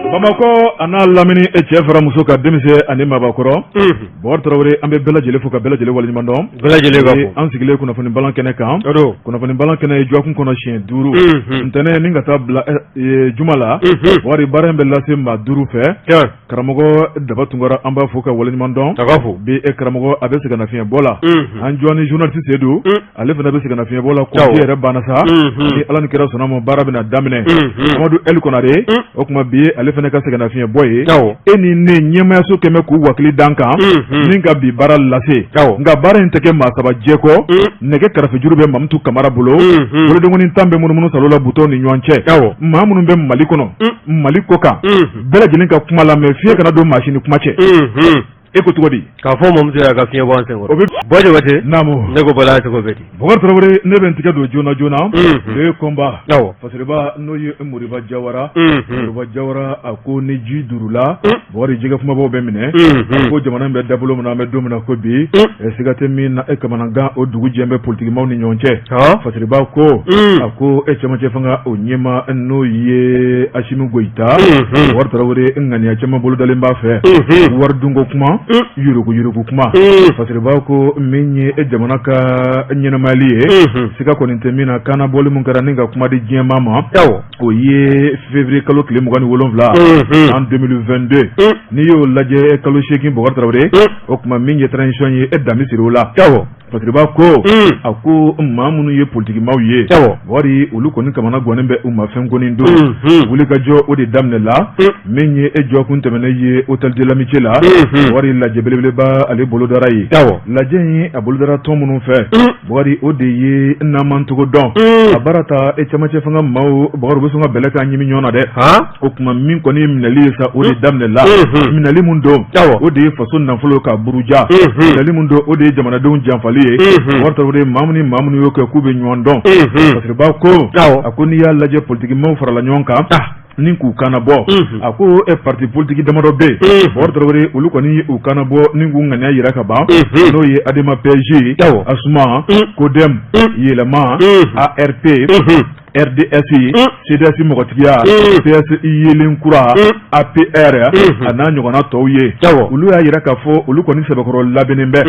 Bamakɔ a n'a lamini, e cɛ fara muso ka, denmisɛn ani maabakɔrɔ, Bɔkari Tarawele, an bɛ bɛɛ lajɛlen fo ka bɛɛ lajɛlen waleɲuman dɔn. Bɛɛ lajɛlen ka fo. An sigilen kunnafoni balan kɛnɛ kan, kunnafoni balan kɛnɛ ye dɔgɔkun kɔnɔ siɲɛ 5, ntɛnɛn ni ka taa bila juma la. Bɔkari, baara in bɛ lase maa 5 fɛ. Karamɔgɔ Daba Tunkara, an b'a fo ka waleɲuman dɔn. Bi e karamɔgɔ, a bɛ sɛgɛnnafiɲɛbɔ la. An jɔni journaliste Sedu, ale fana bɛ sɛgɛnnafiɲɛbɔ la, congé yɛrɛ banna sa. Ni Ala ni kira sɔnna ma, baara bɛna daminɛ. Amadu El Konare, o tuma bi ale fana ka sɛgɛnnafiɲɛbɔ ye. E ni ne, ɲɛmayaso kɛmɛ k'u wakili dan kan min ka bi baara lase. Nka baara in tɛ kɛ maa saba jɛ kɔ. Nɛgɛ karafejuru bɛ Mamutu Kamara bolo, bolodenkɔni 10 bɛ munumunu salo la butɔn ni ɲɔgɔn cɛ. Maa minnu bɛ Mali kɔnɔ, Mali kɔ kan, bɛɛ lajɛlen ka kuma lamɛn, fiɲɛ kana don maa si ni kuma cɛ. E ko cogo di? K'a fɔ Mamutu y'a ka fiɲɛ bɔ an senkɔrɔ. O bɛ Bɔ Jabate. Naamu. Ne ko Bala, cogo bɛ di? Bɔkari Tarawele, ne bɛ n tigɛ don joona joona Le Combat. Fasiriba, n'o ye Moriba Jawara, Moriba Jawara, a ko ni ji durula, Bɔkari, jɛgɛ kumabaw bɛ minɛ. A ko jamana in bɛ dabolo min na, an bɛ don min na ko bi, siga tɛ min na, e kamanagan o dugu jɛ bɛ politikimaw ni ɲɔgɔn cɛ. Fasiriba ko, a ko e cɛmancɛ fanga o ɲɛmaa, n'o ye Asimi Goyita, Bɔkari Tarawele, ŋaniya caman bolodalen b'a fɛ, wari dunko kuma, yurugu yurugu kuma. Fasiriba ko min ye e jamana ka ɲɛnamayali ye, siga kɔni tɛ min na, kana bɔli min kɛra ni ka kuma di diɲɛmaa ma, o ye février kalo tile 27 en 2022. N'i y'o lajɛ, kalo 8, Bɔkari Tarawele, o tuma min ye transition ye, e danbe siri o la. Fasiriba ko, a ko maa minnu ye politikimaw ye, Bɔkari, olu kɔni kamana gannen bɛ, u ma fɛn kɔni don. Wulikajɔ o de daminɛ la. Min ye e dɔgɔkun tɛmɛnen ye, hôtel de l'amitié la, Bɔkari, lajɛ belebeleba ale bolodara ye. Lajɛ in a bolodara tɔn minnu fɛ, Bɔkari, o de ye n'an cogo dɔn a baara ta e cɛmancɛ fanga maaw, Bɔkari, u bɛ sɔn ka bɛlɛ k'a ɲimi ɲɔgɔn na dɛ. O tuma min kɔni ye minɛli ye sa, o de daminɛ la. Minɛli min don, o de ye faso nafolo ka buruja. Minɛli min don, o de ye jamanadenw janfali ye. Bɔkari Tarawele, maa minnu ni maa minnu y'o kɛ, k'u bɛ ɲɔgɔn dɔn. Fasiriba ko, a ko n'i y'a lajɛ, politikimaw farala ɲɔgɔn kan ni k'u kana bɔ. A ko e parti politique damadɔ bɛ yen, Bɔkari Tarawele, olu kɔni u kana bɔ ni k'u ŋaniya yira ka ban, n'o ye ADEMA PSG, ASUMA, CODEM, Yɛlɛma, ARP, RDS, CDS mɔgɔtigiya, PS Yelen Kura, APR, a n'a ɲɔgɔnna tɔw ye. Olu y'a yira k'a fɔ olu kɔni sɛbɛkɔrɔ labɛnnen bɛ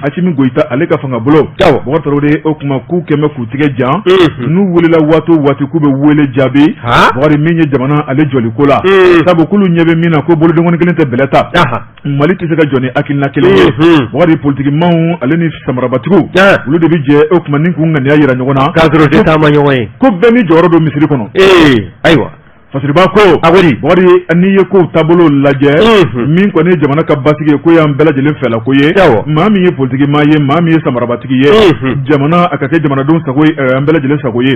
Asimi Goyita ale ka fanga bolo. Bɔkari Tarawele, o tuma k'u kɛmɛ k'u tigɛ jan, n'u welela waati o waati, k'u bɛ wele jaabi, Bɔkari, min ye jamana ale jɔliko la, sabu k'olu ɲɛ bɛ min na, ko bolodenkɔni kelen tɛ bɛlɛ ta. Mali tɛ se ka jɔ ni hakilina kelen ye. Bɔkari, politikimaw ale ni samarabatigiw, olu de bɛ jɛ o tuma ni k'u ŋaniya yira ɲɔgɔn na. K'a sɔrɔ u tɛ taama ɲɔgɔn ye. Ko bɛɛ ni jɔyɔrɔ don misiri kɔnɔ. Ee, ayiwa. Fasiriba ko, A ko di? Bɔkari, n'i ye kow taabolo lajɛ, min kɔni ye jamana ka basigi ye, ko y'an bɛɛ lajɛlen fɛla ko ye. Maa min ye politikimaa ye, maa min ye samarabatigi ye, jamana a ka kɛ jamanadenw sago ye, an bɛɛ lajɛlen sago ye.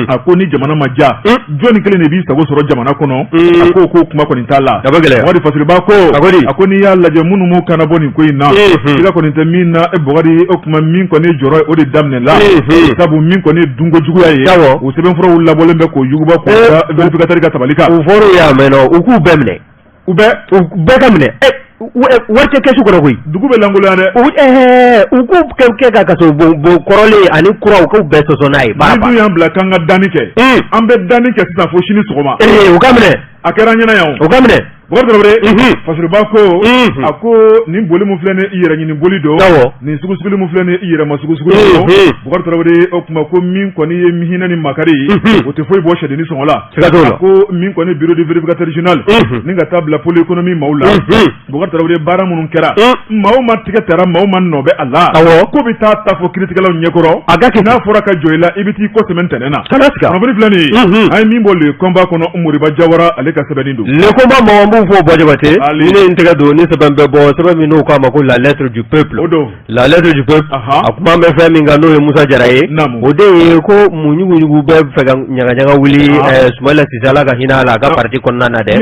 A ko ni jamana ma ja, jɔnni kelen de b'i sago sɔrɔ jamana kɔnɔ? A ko ko kuma kɔni t'a la. A bɛ gɛlɛya. Bɔkari, Fasiriba ko, A ko di? A ko n'i y'a lajɛ, minnu m'u kana bɔ nin ko in na, siga kɔni tɛ min na, e Bɔkari, o tuma min kɔni ye jɔrɔ ye, o de daminɛ la, sabu min kɔni ye dunko juguya ye, o sɛbɛnfuraw labɔlen bɛ k'o yuguba k'o da vérificateur ka tabali kan. U fɔr'u y'a mɛn nɔ, u k'u bɛɛ minɛ. U bɛɛ. U bɛɛ ka minɛ. Wari tɛ kɛsu kɔnɔ koyi. Dugu bɛ lankolonya dɛ. U u k'u kɛ ka kaso bon bon kɔrɔlen ani kura, u k'u bɛɛ sɔsɔ n'a ye. Baara Ni dun y'an bila k'an ka danni kɛ, an bɛ danni kɛ sisan fo sini sɔgɔma. U ka minɛ. A kɛra an ɲɛna yan o. U ka minɛ. Bɔkari Tarawele, Fasiriba ko, a ko nin boli min filɛ nin ye, i yɛrɛ ɲini boli don. Nin sugusuguli min filɛ nin ye, i yɛrɛ ma sugusuguli don. Bɔkari Tarawele, o tuma ko min kɔni ye hinɛ ni makari ye, o tɛ foyi bɔ sɛdennin sɔngɔ la. Siga t'o la. A ko min kɔni bureau de vérificateur général ni ka taa bila pôle économie maaw la, Bɔkari Tarawele, baara minnu kɛra, maa o maa tigɛ tara, maa o maa nɔ bɛ a la, ko bɛ taa ta fɔ kiiritigɛlaw ɲɛkɔrɔ. A ka kɛ. N'a fɔra ka jɔ i la, i bɛ t'i kɔ sɛmɛ ntɛnɛn na. Kana siga. Kunnafoni filɛ nin ye, an ye min bɔ Le Combat kɔnɔ, Moriba Jawara ale ka sɛbɛnni don. Le Combat mɔgɔ, n b'u fɔ, Bɔ Jabate. Ali. Ni ne ye n tɛgɛ don ni sɛbɛn bɛ bɔ, sɛbɛn min n'u k'a ma ko La Lettre du peuple. O don. La Lettre du peuple, a kuma bɛ fɛn min kan, n'o ye Musa Jara ye. O de ye ko mun ɲuguɲugu bɛ fɛ ka ɲagaɲaga wuli Sumayila Sise, Ala ka hinɛ a la, a ka parti kɔnɔna na dɛ.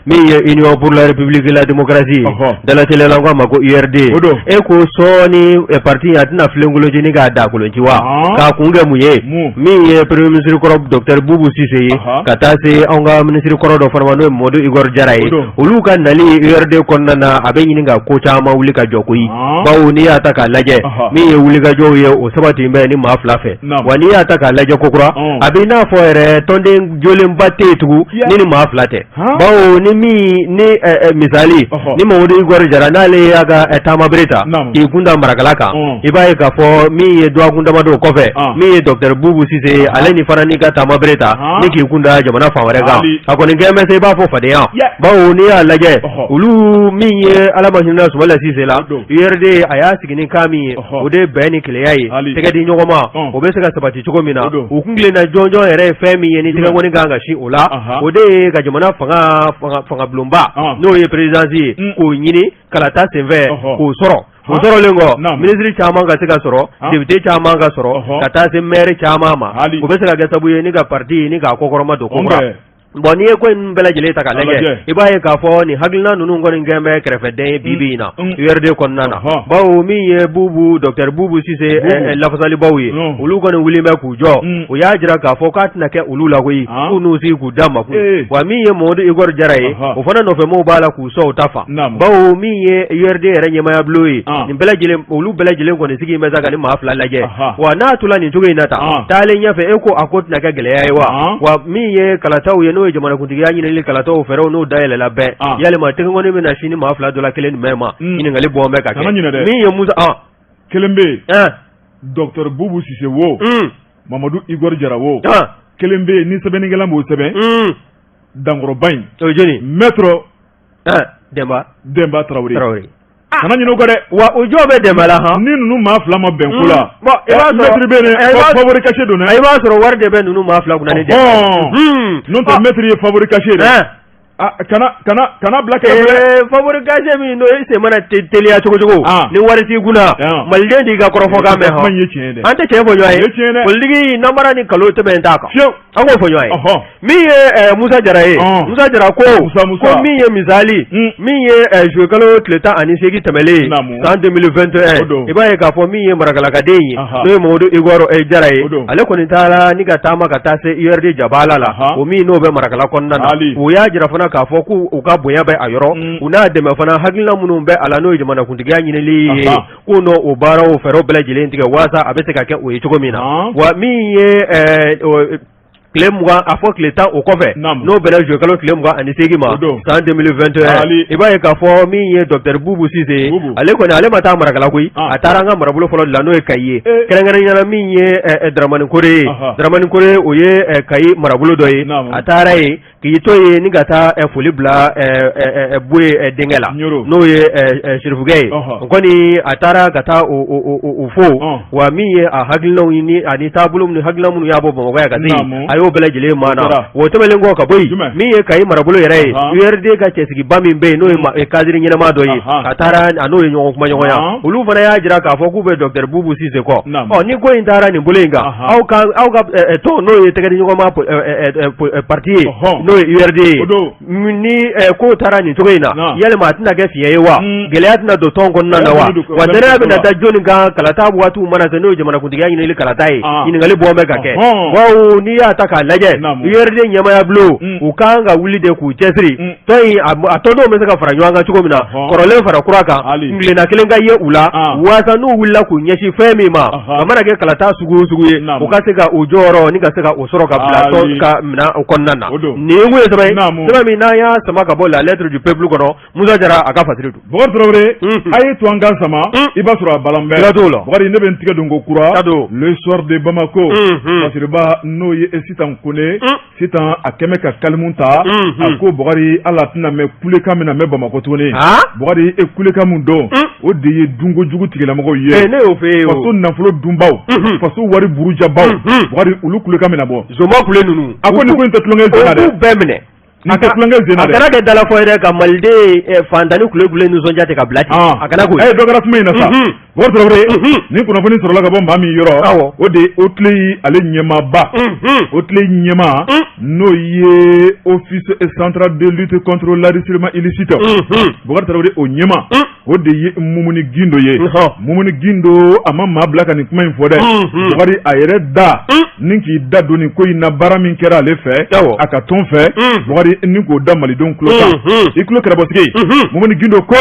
Min ye Union pour la République et la démocratie, dalateliya la n k'a ma ko URD. O don. E ko sɔɔni parti in a tɛna filenkolonci ni k'a dakolonci wa? K'a kun kɛ mun ye? Mun? Min ye premier ministre kɔrɔ docteur Bubu Sise ye, ka taa se anw ka ministre kɔrɔ dɔ fana ma, n'o ye Mamadu Igor Jara ye. O don. Olu ka nali URD kɔnɔna na, a bɛ ɲini ka ko caman wuli ka jɔ koyi, bawo n'i y'a ta k'a lajɛ, min ye wulikajɔw ye, o sabati bɛ ni maa fila fɛ. Wa n'i y'a ta k'a lajɛ kokura, a bɛ n'a fɔ yɛrɛ tɔnden jolenba tɛ yen tugun ni ni maa fila tɛ, bawo ni min ni misali ni Mamadu Igor Jara, n'ale y'a ka taamabere ta k'i kun da Marakala kan, i b'a ye k'a fɔ min ye dɔgɔkun damadɔ kɔfɛ, min ye docteur Bubu Sise, ale ni fana n'i ka taamabere ta ni k'i kun da jamana fan wɛrɛ kan, a kɔni kɛlen bɛ se i b'a fɔ fadenya, bawo n'i y'a lajɛ, olu min ye Ala ma hinɛ Sumayila Sise la, URD a y'a sigi ni kan min ye, o de ye bɛn ni kelenya ye, tɛgɛ di ɲɔgɔn ma, o bɛ se ka sabati cogo min na. U kuntilenna jɔnjɔn yɛrɛ ye fɛn min ye ni tɛgɛnkɔni kan ka sin o la, o de ye ka jamana fanga bulonba, n'o ye présidence ye, k'o ɲini kalata senfɛ k'o sɔrɔ. O sɔrɔlen kɔ, minisiri caman ka se ka sɔrɔ, député caman ka sɔrɔ, ka taa se maire caman ma, o bɛ se ka kɛ sababu ye ni ka parti ni k'a kɔkɔrɔma don kokura. Bon, n'i ye ko in bɛɛ lajɛlen ta k'a lajɛ, i b'a ye k'a fɔ nin hakilina ninnu kɔni kɛlen bɛ kɛrɛfɛden ye bi bi in na URD kɔnɔna na, bawo min ye Bubu, docteur Bubu Sise lafasalibaw ye, olu kɔni wulilen bɛ k'u jɔ. U y'a jira k'a fɔ k'a tɛna kɛ olu la koyi, k'u n'u sigi k'u da makun. Wa min ye Mamadu Igor Jara ye, o fana nɔfɛmɔgɔw b'a la k'u sɔn u ta fa, bawo min ye URD yɛrɛ ɲɛmaaya bulon ye, nin bɛɛ lajɛlen, olu bɛɛ lajɛlen kɔni sigi bɛ sa ka ni maa fila lajɛ. Wa n'a tola nin cogo in na tan, taalen ɲɛfɛ, e ko a ko tɛna kɛ gɛlɛya ye wa? Wa min ye kalataw ye, n'o ye jamanakuntigiya ɲinili kalataw fɛɛrɛw, n'o dayɛlɛla bɛɛ, yalima tɛgɛnkɔni bɛna sin ni maa fila dɔ la kelen jumɛn ma? Ɲininkali bɔn bɛ ka kɛ. Min ye Musa Kelen bɛ yen, docteur Bubu Sise wo, Mamadu Igor Jara wo, kelen bɛ yen ni sɛbɛnnikɛla m'o sɛbɛn, dankɔrɔba in. O ye jɔni? Maître Denba. Denba Tarawele. Kana ɲinɛ o kɔ dɛ. Wa o jɔ bɛ Denba la han. Ni ninnu maa fila ma bɛn ko la. Bon, i b'a sɔrɔ maître bɛ yen, favori caché don dɛ. I b'a sɔrɔ wari de bɛ ninnu maa fila kunna ni Denba. N'o tɛ, maître ye favori caché dɛ. Kana kana kana bila kɛrɛfɛ. Ee, favori caché min don, e sen mana teliya cogo cogo, ni wari t'i kunna, maliden t'i ka kɔrɔfɔkan mɛn. Kuma in ye tiɲɛ ye dɛ. An tɛ tiɲɛ fɔ ɲɔgɔn ye. O ye tiɲɛ ye dɛ. Politiki namara ni nkalon tɛmɛn t'a kan. Fiyewu. An k'o fɔ ɲɔgɔn ye. Min ye Musa Jara ye, Musa Jara ko ko min ye misali, min ye juillet kalo tile 18 tɛmɛlen san 2021, i b'a ye k'a fɔ min ye marakalakaden ye, n'o ye Mamadu Igor Jara ye, ale kɔni taara ni ka taama ka taa se URD jabala la, o min n'o bɛ Marakala kɔnɔna na. O y'a jira fana k'a fɔ k'u ka bonya bɛ a yɔrɔ, u n'a dɛmɛ fana hakilina minnu bɛ a la, n'o ye jamanakuntigiya ɲinili ye, k'u n'o o baaraw fɛɛrɛw bɛɛ lajɛlen tigɛ walasa a bɛ se ka kɛ o ye cogo min na. Wa min ye tile 20, a fɔ tile 10 o kɔfɛ, n'o bɛnna juillet kalo tile 28 ma san 2021, i b'a ye k'a fɔ min ye docteur Bubu Sise, ale kɔni ale ma taa Marakala koyi, a taara an ka marabolo fɔlɔ de la, n'o ye Kayi ye, kɛrɛnkɛrɛnnenya la min ye Daramani Kore ye. Daramani Kore, o ye Kayi marabolo dɔ ye. A taara yen k'i to yen ni ka taa foli bila Buye denkɛ la, n'o ye Sirifukɛ ye. O kɔni a taara ka taa o fo. Wa min ye a hakilinaw ni ani taabolo minnu, hakilina minnu y'a bɔ Bamakɔ yan ka se yen, a y'o bɛɛ lajɛlen maana. O tɛmɛnen kɔ ka bɔ yen, min ye Kayi marabolo yɛrɛ ye, URD ka cɛsigiba min bɛ yen, n'o ye cadre ɲɛnama dɔ ye, a taara a n'o ye ɲɔgɔn kumaɲɔgɔnya. Olu fana y'a jira k'a fɔ k'u bɛ docteur Bubu Sise kɔ. Ɔ, ni ko in taara nin bolo in kan, aw ka aw ka tɔn, n'o ye tɛgɛdiɲɔgɔnma parti ye, n'o ye URD ye, ni ko taara nin cogo in na, yalima a tɛna kɛ fiɲɛ ye wa? Gɛlɛya tɛna don tɔn kɔnɔna na wa? Wa danaya bɛna da jɔnni kan kalata waatiw mana se, n'o ye jamanakuntigiya ɲinili kalata ye? Ɲininkali bɔ bɛ ka kɛ, bawo n'i y'a ta k'a lajɛ, URD ɲɛmaaya bulon, u kan ka wuli de k'u cɛsiri tɔn in a tɔndenw bɛ se ka fara ɲɔgɔn kan cogo min na, kɔrɔlen fara kura kan, kuntilenna kelen ka ye u la, waasa n'u wulila k'u ɲɛsin fɛn min ma, a mana kɛ kalata sugu o sugu ye, u ka se ka u jɔyɔrɔ ni ka se ka o sɔrɔ ka bila tɔn ka minɛn o kɔnɔna na. Nin kun ye sɛbɛn ye, sɛbɛn min n'an y'a sama ka bɔ La Lettre du Peuple kɔnɔ. Musa Jara a ka fasiri don. Bɔkari Tarawele, a ye to an ka sama, i b'a sɔrɔ a balan bɛɛ. Siga t'o la. Bɔkari, ne bɛ n tigɛ don ko kura. Le Soir de Bamako. Fasiriba, n'o ye Sitan Kone. Sitan a kɛmɛ ka kalimu ta. A ko Bɔkari, ala tɛna mɛn kulekan min na mɛn Bamakɔ tuguni. Bɔkari, e kulekan min don, o de ye dunko jugu tigilamɔgɔw ye. Ne y'o f'e ye o. Faso nafolo dunbaw. Faso wari burujabaw. Bɔkari, olu kulekan bɛna bɔ. Zoma kule ninnu. A ko nin ko in tɛ tulonkɛ sen na dɛ. O b'u bɛɛ minɛ. Nin tɛ tulonkɛ sen na dɛ. A kana kɛ dalafɔ ye dɛ, ka maliden fantanni kule kule nisɔndiya ten ka bila ten. A kana k'o ye. Dɔ kɛra kuma in na sa. Bɔkari Tarawele, nin kunnafoni sɔrɔla ka bɔ maa min yɔrɔ, o de ye OCLEI ale ɲɛmaaba, OCLEI ɲɛmaa, n'o ye Office central de lutte contre l'enrichissement illicite. Bɔkari Tarawele, o ɲɛmaa, o de ye Mumuni Gindo ye. Mumuni Gindo, a ma maa bila ka nin kuma in fɔ dɛ. Bɔkari, a yɛrɛ da ni k'i da don nin ko in na, baara min kɛra ale fɛ, a ka tɔn fɛ, Bɔkari, ni k'o da malidenw tulo kan. I tulo kɛrɛbɔsigi, Mumuni Gindo ko,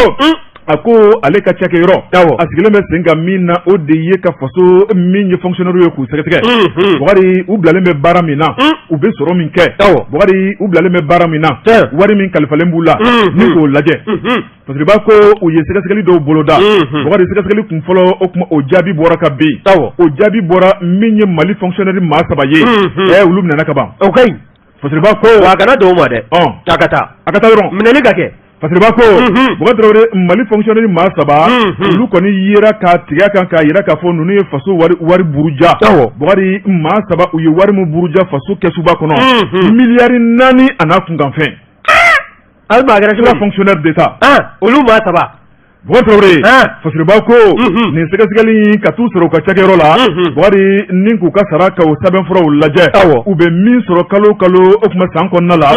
a ko ale ka cakɛyɔrɔ, a sigilen bɛ sen kan min na, o de ye ka faso min ye fonctionnaire ye k'u sɛgɛsɛgɛ. Bɔkari, u bilalen bɛ baara min na, u bɛ sɔrɔ min kɛ, Bɔkari, u bilalen bɛ baara min na, wari min kalifalen b'u la, ni k'o lajɛ. Fasiriba ko u ye sɛgɛsɛgɛli dɔw boloda. Bɔkari, sɛgɛsɛgɛli kun fɔlɔ, o tuma o jaabi bɔra ka bin. O jaabi bɔra min ye Mali fonctionnaire maa saba ye, olu minɛna ka ban. O ka ɲi. Fasiriba ko wa a kana don o ma dɛ. A ka taa. A ka taa dɔrɔn. Minɛli ka kɛ. Fasiriba ko, Bɔkari Tarawele, Mali fonctionnaire maa saba, olu kɔni yera ka tigɛ kan k'a yira k'a fɔ ninnu ye faso wari buruja. Bɔkari, maa saba, u ye wari min buruja faso kɛsuba kɔnɔ, miliyari 4 a n'a kunkanfɛn. Hali maa kɛra cogo fonctionnaire d'État. Olu maa saba. Bɔkari Tarawele, Fasiriba ko nin sɛgɛsɛgɛli in ka t'u sɔrɔ u ka cakɛyɔrɔ la, Bɔkari, ni k'u ka sara ka o sɛbɛnfuraw lajɛ, u bɛ min sɔrɔ kalo o kalo, o tuma san kɔnɔna la,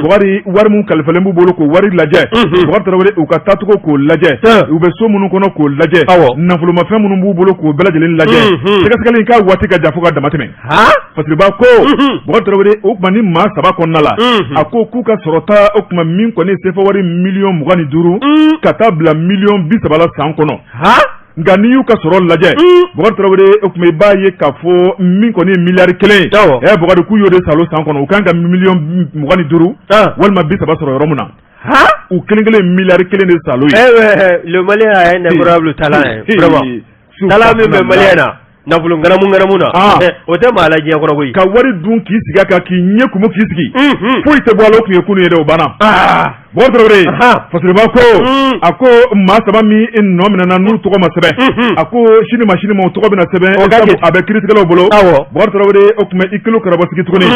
Bɔkari, wari min kalifalen b'u bolo, k'o wari lajɛ. Bɔkari Tarawele, u ka taacogo k'o lajɛ, u bɛ so minnu kɔnɔ k'o lajɛ, nafolomafɛn minnu b'u bolo k'o bɛɛ lajɛlen lajɛ. Sɛgɛsɛgɛli in k'a waati ka jan fo ka damatɛmɛ. Fasiriba ko, Bɔkari Tarawele, o tuma ni maa saba kɔnɔna la, a ko k'u ka sɔrɔta, o tuma min kɔni ye sefa wari miliyɔn 25 ka taa bila miliyɔn 30 la san kɔnɔ. Nka n'i y'u ka sɔrɔ lajɛ, Bɔkari Tarawele, o tuma i b'a ye k'a fɔ min kɔni ye miliyari 1 ye, Bɔkari, k'u y'o de salo san kɔnɔ. U kan ka miliyɔn 25 walima 30 sɔrɔ yɔrɔ min na, u kelen kelen miliyari 1 de salo ye. Le Malien a un incroyable talent, vraiment. Talent min bɛ Malien na, nafolo nganamu nganamu na, o tɛ maa la diɲɛ kɔnɔ koyi. Ka wari dun k'i sigi a kan, k'i ɲɛ kumu k'i sigi, foyi tɛ bɔ a la. O tun ye kunun ye dɛ, o banna. Bɔkari Tarawele, Fasiriba ko, a ko maa saba min nɔ minɛna n'u tɔgɔ ma sɛbɛn, a ko sini ma sini ma u tɔgɔ bɛna sɛbɛn, a bɛ kiiritigɛlaw bolo. Bɔkari Tarawele, o tuma i kilo karabɔsigi tuguni,